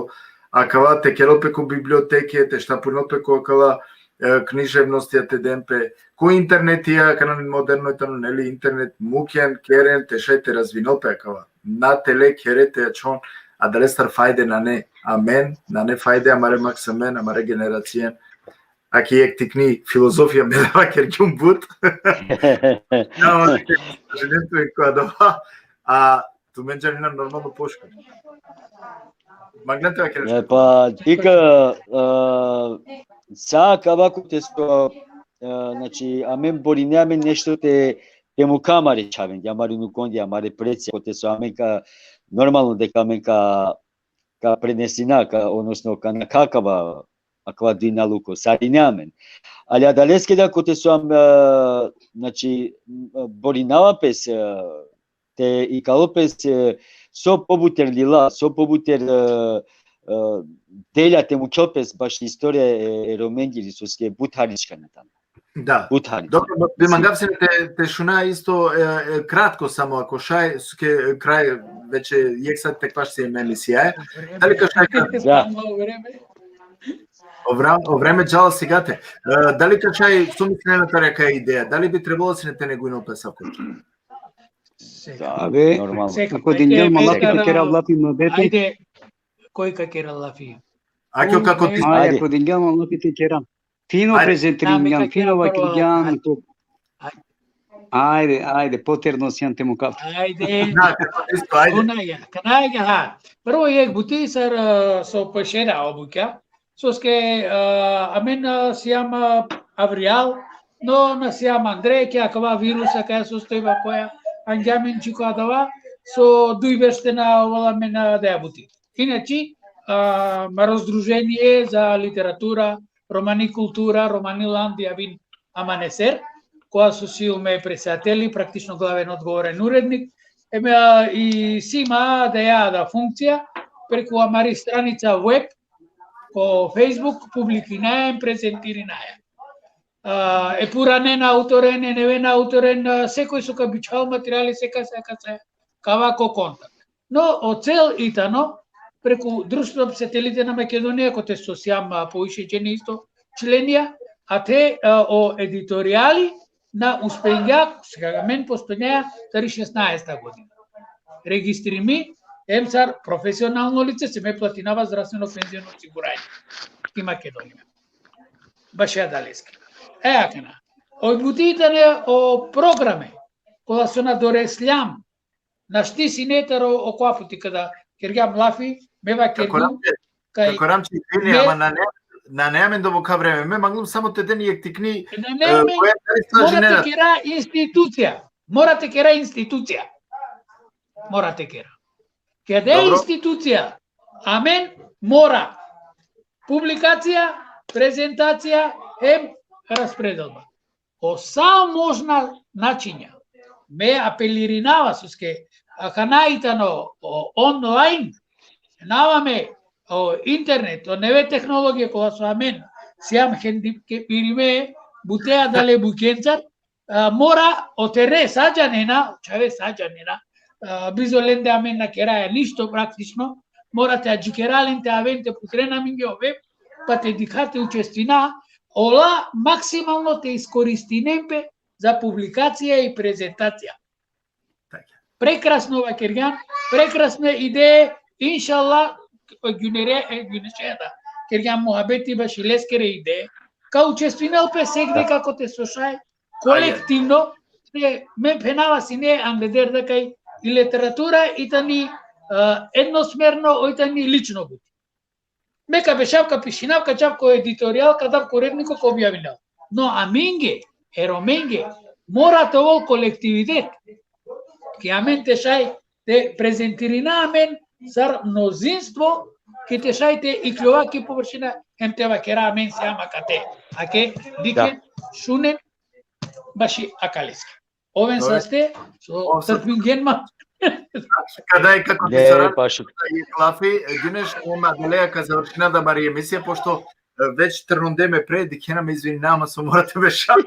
akava te kerel pe ko biblioteke, te štampujnel pe ko akala, e, književnostija te den pe, ko internetija, akana moderno tano, neli, internet, mukhen, keren, te šaj te razvinel pe akava. Na tele khere te ačhon, adalestar fajde nane amen, nane fajde amare maksamen, amare generacijen. Aki jekh tikni filozofija me da vakergjum but. Ama, želim tu ko adava, a tumen džanena normalno pošukar. Manglen te vakerel? E, pa, dikh, e, sa kava kote so, e, znači, amen borine amen nešto te, te mukha amare čhavenge, amare unukenge, amare precija, kote so amen ka, normalno deka amen ka, ka prenesina, ka, odnosno ka nakha kava, akava dinaluko, sarine amen. Ali adaleske da kote so am, e, znači, borinava pes, e, te ikalel pes, e, so pobuter lila, so pobuter, e, e, delja te mukhel pes baš istorija e, e Romengiri, soske but hari čhane tano. Da. But hari. Dobro, bi mangav sine te, te šuna isto, e, e, kratko samo, ako šaj, soske kraj, veće jekh sat tek paš si em emisijaja. Dali ka šaj ka... Da. O vreme, o vreme džala sigate. E, dali ka šaj, so mislinena tari akaja ideja? Dali bi trebalo sine te negujnel pe asavko? Da, be. Normalno. Ako dingjan ma lafi te kerav lafi muhabeti. Ajde, koj ka kera lafi? Ako, kako ti... Ajde, ako dingjan ma lafi te kera. Fino prezentiringjan, fino vakergjan. Ajde, ajde, poterno sian te mukhav. Ajde. Da, kako ti isto, ajde. Kanaja, kanaja, ha. Prvo jekh buti sar, e, so pešera o bukja. Soske, e, amen, e, siam, e, avrijal, no na siam andre, ki akava virusa, kaja sostojba koja angja amen dži ko adava, so duj berš te na ovel amen, e, adaja buti. Inače, a, amaro Združenie za literatura, romani kultura, romani landi avin Amaneser, kola so si me predsedateli, praktično glaven odgovoren urednik, em, a, i si ma adaja da funkcija, preku amari stranica web, ko Facebook, publikinaja em prezentirinaja. A, e puranena autoren, e nevena autoren, a, sekoj so ka bičhal materijali, seka, seka, seka, kava ko kontakt. No, o cel i tano, preku Društvo pisatelite na Makedonija, kote so siam, a, poviše džene isto členija, a te, a, o editorijali na uspengja, sega amen postojnjaja tari šesnaesta godina. Registrimi, em sar profesionalno lice, se me platinava zdravstveno penziono osiguranje ki Makedonija. Baš adaleske. E, akana. Oj buti tane o programe, kola so na doresljam, našti sine taro o, okova puti kada kergjam lafi, me vakergjum, kaj... Kako Ramče, izvini, me- ama nane, nane amen dobor vreme. Me manglum samo te den jekh tikni, nane, e, amen, koja dali mora te kera institucija. Mora te kera institucija. Mora te kera. Keda e institucija, amen mora publikacija, prezentacija, em raspredelba. O sa možna načinja. me apelirinava soske akana i tano o online, nava me o internet, o neve tehnologija kola so amen sijam hendipirime butea dale bukencar, a, mora o tere sa džanena, čhave sa džanena, a, bizo lende amen na keraja ništo praktično, mora te adžikera len te aven te putrena amenge o web, pa te dikha te učestvina, ola maksimalno te iskoristinen pe za publikacija i prezentacija. Prekrasno vakergjan, prekrasne ideje, inšallah, gjunere, e, gjunere da kergjan muhabeti baši leskere ideje. Ka učestvinel pe sekde kako te so šaj, kolektivno, te me phenava sine angleder da kaj i literatura i tani, e, jednosmerno, o i tani lično buti. Me ka bešav, ka pišinav, ka džav ko editorial, ka dav ko uredniko, ka objavinav. No amenge, e Romenge, mora te ovol kolektivitet. Ki amen te šaj te prezentirina amen sar mnozinstvo, ki te šaj te ikljova ki površina, hem te vakera amen sijam akate. Ake, dikhen, šunen, baši akaleske. Oven saste, so trpingen ma. Kada e kako ti sora, pa šu- i klafi, Gjuneš, ema deleja ka završina da mari emisija, pošto, e, već trnunde me pre, dikhena me, izvinava, ma so mora te beša.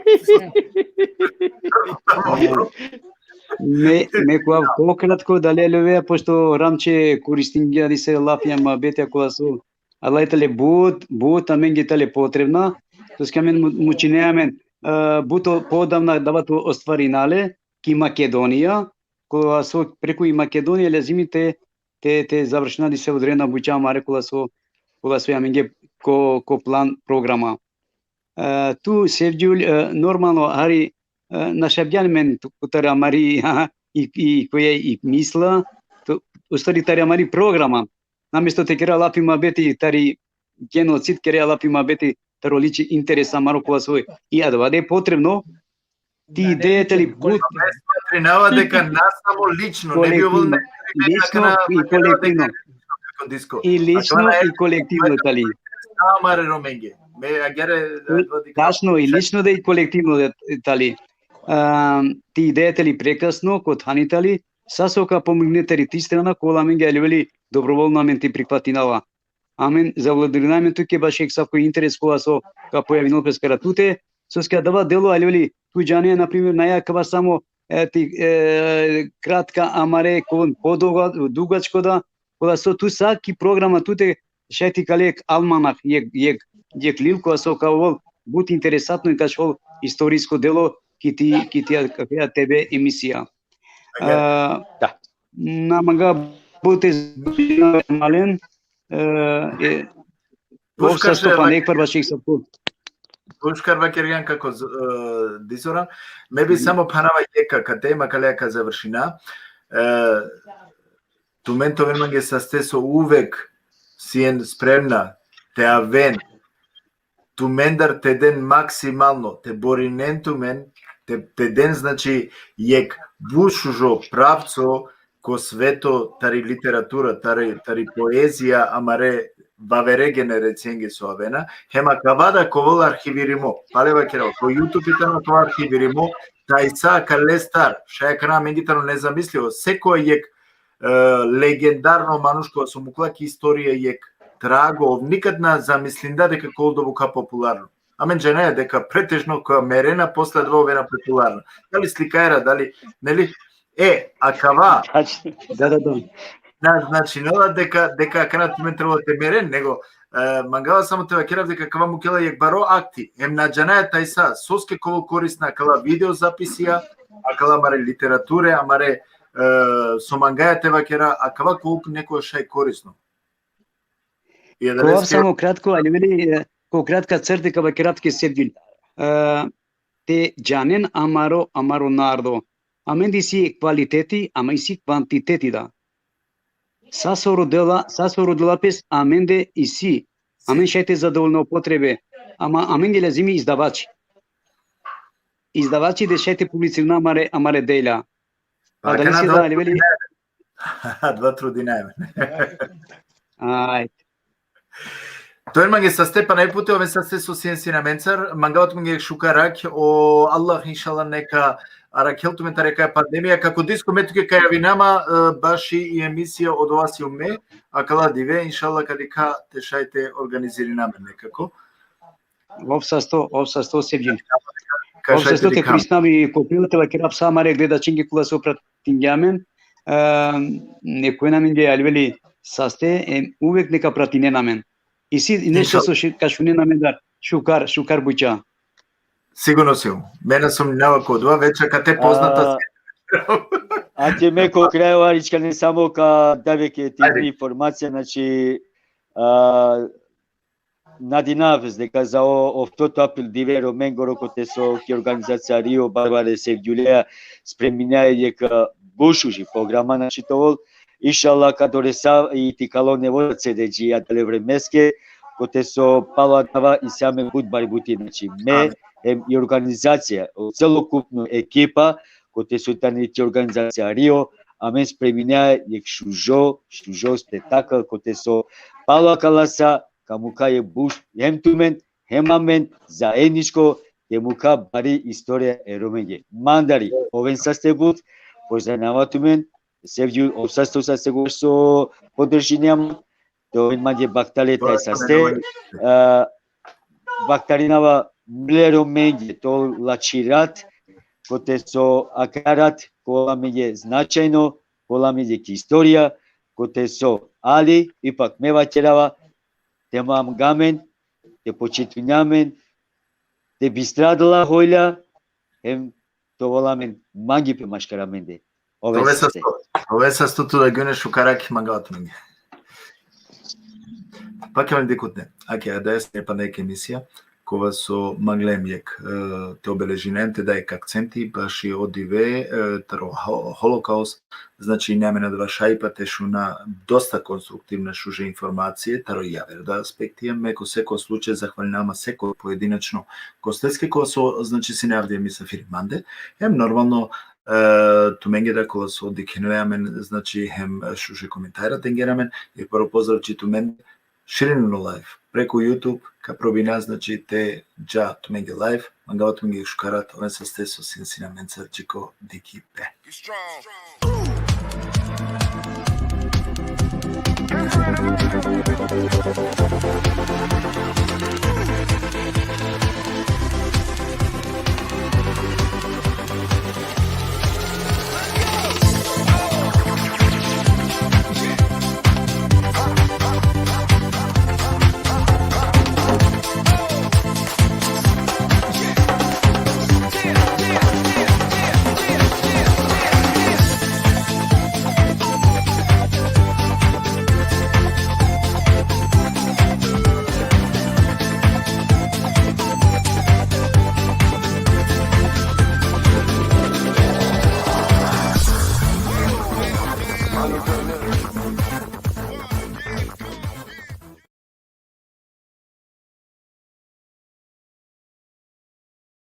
Me, me kova pokratko, dali love, pošto Ramče koristingja dise lafija, muhabetija kola so, Allah tale but, but amenge tale potrebna, soske amen mu-, mučinea amen, e, but o-, podavna dava tu ostvarina le, ki Makedonija, kola so preku i Makedonija lezimi te, te, te završina dise odredna buća amare kola so, kola so amenge ko, ko plan programa. E, tu Sevgjul, e, normalno, hari, e, našavgjan men tu, kotar amari, i, i, koja i misla, tu, u stvari tari amari programa. Namesto te kera lafi muhabeti tari genocid, kera lafi muhabeti taro lični interes amaro kola so i adava da e potrebno, ti ideja tali but. Smatrinava deka na samo lično, ne bi ovol kolektivno, lično i kolektivno. I lično i kolektivno tali. Amare Romenge. Me agjaar, tačno, i lično da i kolektivno da tali. Am, ti ideja tali prekrasno, ko thani tali, sa so ka pomogne tari ti strana, kola amenge aliveli dobrovoljno amen te prihvatinava. Amen zavladrina amen tuke baši asavko interes kola so ka pojavinol pe skoro tute, soske adava delo aliveli, tu džane, na primer, naja kava samo, e, ti, e, kratka amare kon poduga-, dugačko da, kola so tu sa ki programa tute šaj te ikale jek almanak, jek, jek, jek lil kola so ka ovol but interesantno i ka šol istorisko delo ki ti, ki ti a-, a-, T V emisija. E, da. Na manga but te malen, e, e, Puškar so pa nek par bašik sa put. Puškar vakergjan kako z-, e, dizora. Me bi samo phanava jekh akate, ma kale ka završina. E, tumen te oven mange saste so uvek sien spremna te aven tumendar te den maksimalno, te borinen tumen, te, te den, znači, jek but šužo pravco ko sveto tari literatura, tari, tari poezija, amare vavere generacienge so avena, hem akava da ka ovol arhivirimo, pale vakerav, ko YouTube tano akava arhivirimo, tajsa kalestar, šaj akana amenge tano nezamislivo, seko jek, e, legendarno manuš kova so mukla ki istorija jek trago, ov nikad na zamislinda deka ka ovol doboka popularno. Amen džanaja deka pretežno kola merena posle adava ovena popularna. Dali slikajra, dali, neli? E, akava. Da, da, da. Na značinela deka, deka akana tumen trebela te meren, nego, e, mangava samo te vakerav deka akava mukela jek baro akti. Em na džanaja tajsa, soske ka ovol korisna akala video zapisija, akala amare literature, amare, e, so mangaja te vakera, akava ka ovol nekoga šaj korisno. Kova samo kratko, aliveli, e, ko kratka crte ka vakerav tuke, Sevgjul. E, te džanen amaro, amaro narodo. Amende isi kvaliteti, ama isi kvantiteti da. Sa so rodela, sa so rodela pes, amende isi. Amen šaj te zadovoljina o potrebe, ama amenge lezimi izdavači. Izdavači da šaj te publicirina amare, amare dela. Pa da akana lesi da, aliveli. Adava trudinaja amen. Ajde. Te oven mange saste, pana jek puti oven saste so sien sine amencar, mangava tumen jek šukar rakj, o Allah inšallah neka, arakhel tumen tari akaja pandemija, kako disko me tuke ka javinav ma, e, baši i emisija Odova sium me, akala dive, inšallah, ka dikha te šaj te organizirinav amen nekako. Ov sasto, ov sasto, Sevgjul. Ka Ov šaj sasto, te te dikha. korisnav i kopija te vakerav sa amare gledačinge kola so pratingja amen. E, nekoj na menge aliveli saste, e, uvek neka pratinen amen. Isi nešto Inšallah. So ši-, ka šunen amendar, šukar, šukar buća. Sigurno sium. Me na sumnjinava ko odova, već akate poznata A, si. Ake me ko kraj, Arička, ne samo ka dav jekh ti Ajde. Informacija, znači, a, nadinav deka za o, oftoto april dive e Romengoro, kote so ki organizacija Rio, Barbare Sevgjuleja, spreminja jekh, a, but šuži programa, znači, te ovel, inšallah, ka doresa i ti kalo nevo C D G adale vremeske, kote so palo adava isi amen but bari buti, znači, me, Amin. Hem i organizacija, o celokupno ekipa, kote so tani ki organizacija Rio, amen spreminea jekh šužo, šužo spektakl, kote so palo akala sa, ka mukha jekh but, hem tumen, hem amen, zaedničko, te mukha bari istorija e Romenge. Mandari, oven saste but, pozdravnava tumen, Sevgjul, ov sasto, saste so podržinea man, te oven mange bahtale taj saste, e, bahtarinava mle Romenge, te ovel lačhi rat, kote so akaja rat, ka ovel amenge značajno, ka ovel amenge ki istorija, kote so, ali, ipak me vakerava, te manga amen, te počitujna amen, te bistra adala hojla, hem te ovel amen mangipe maškar amende. Ove Ove saste. Sasto, ove Sasto, tu da Gjune, šukar akhi, mangava tumenge. Pa ka amen dikhutne. Ake, adaja sine pana jekh emisija, kova so manglem jekh, e, te obeležinen, te da jekh akcenti baši o dive, e, taro ho-, holokaust, znači, ine amen adava šajipa te šuna dosta konstruktivne šuže informacije, taro javer da aspektija, me ko seko slučaj zahvalinava ma seko pojedinačno gosteske, kova so, znači, sine avdive misafiri mande, hem normalno, e, tumenge da kola so dikhenle amen, znači, hem šuže komentara dengjen amen, i prvo pozdrav ki tumen, širinena o live preku YouTube, ka probina, znači, te dža tumenge live, mangava tumenge šukar rat, oven saste so sine, sine amencar dži ko dikhibe.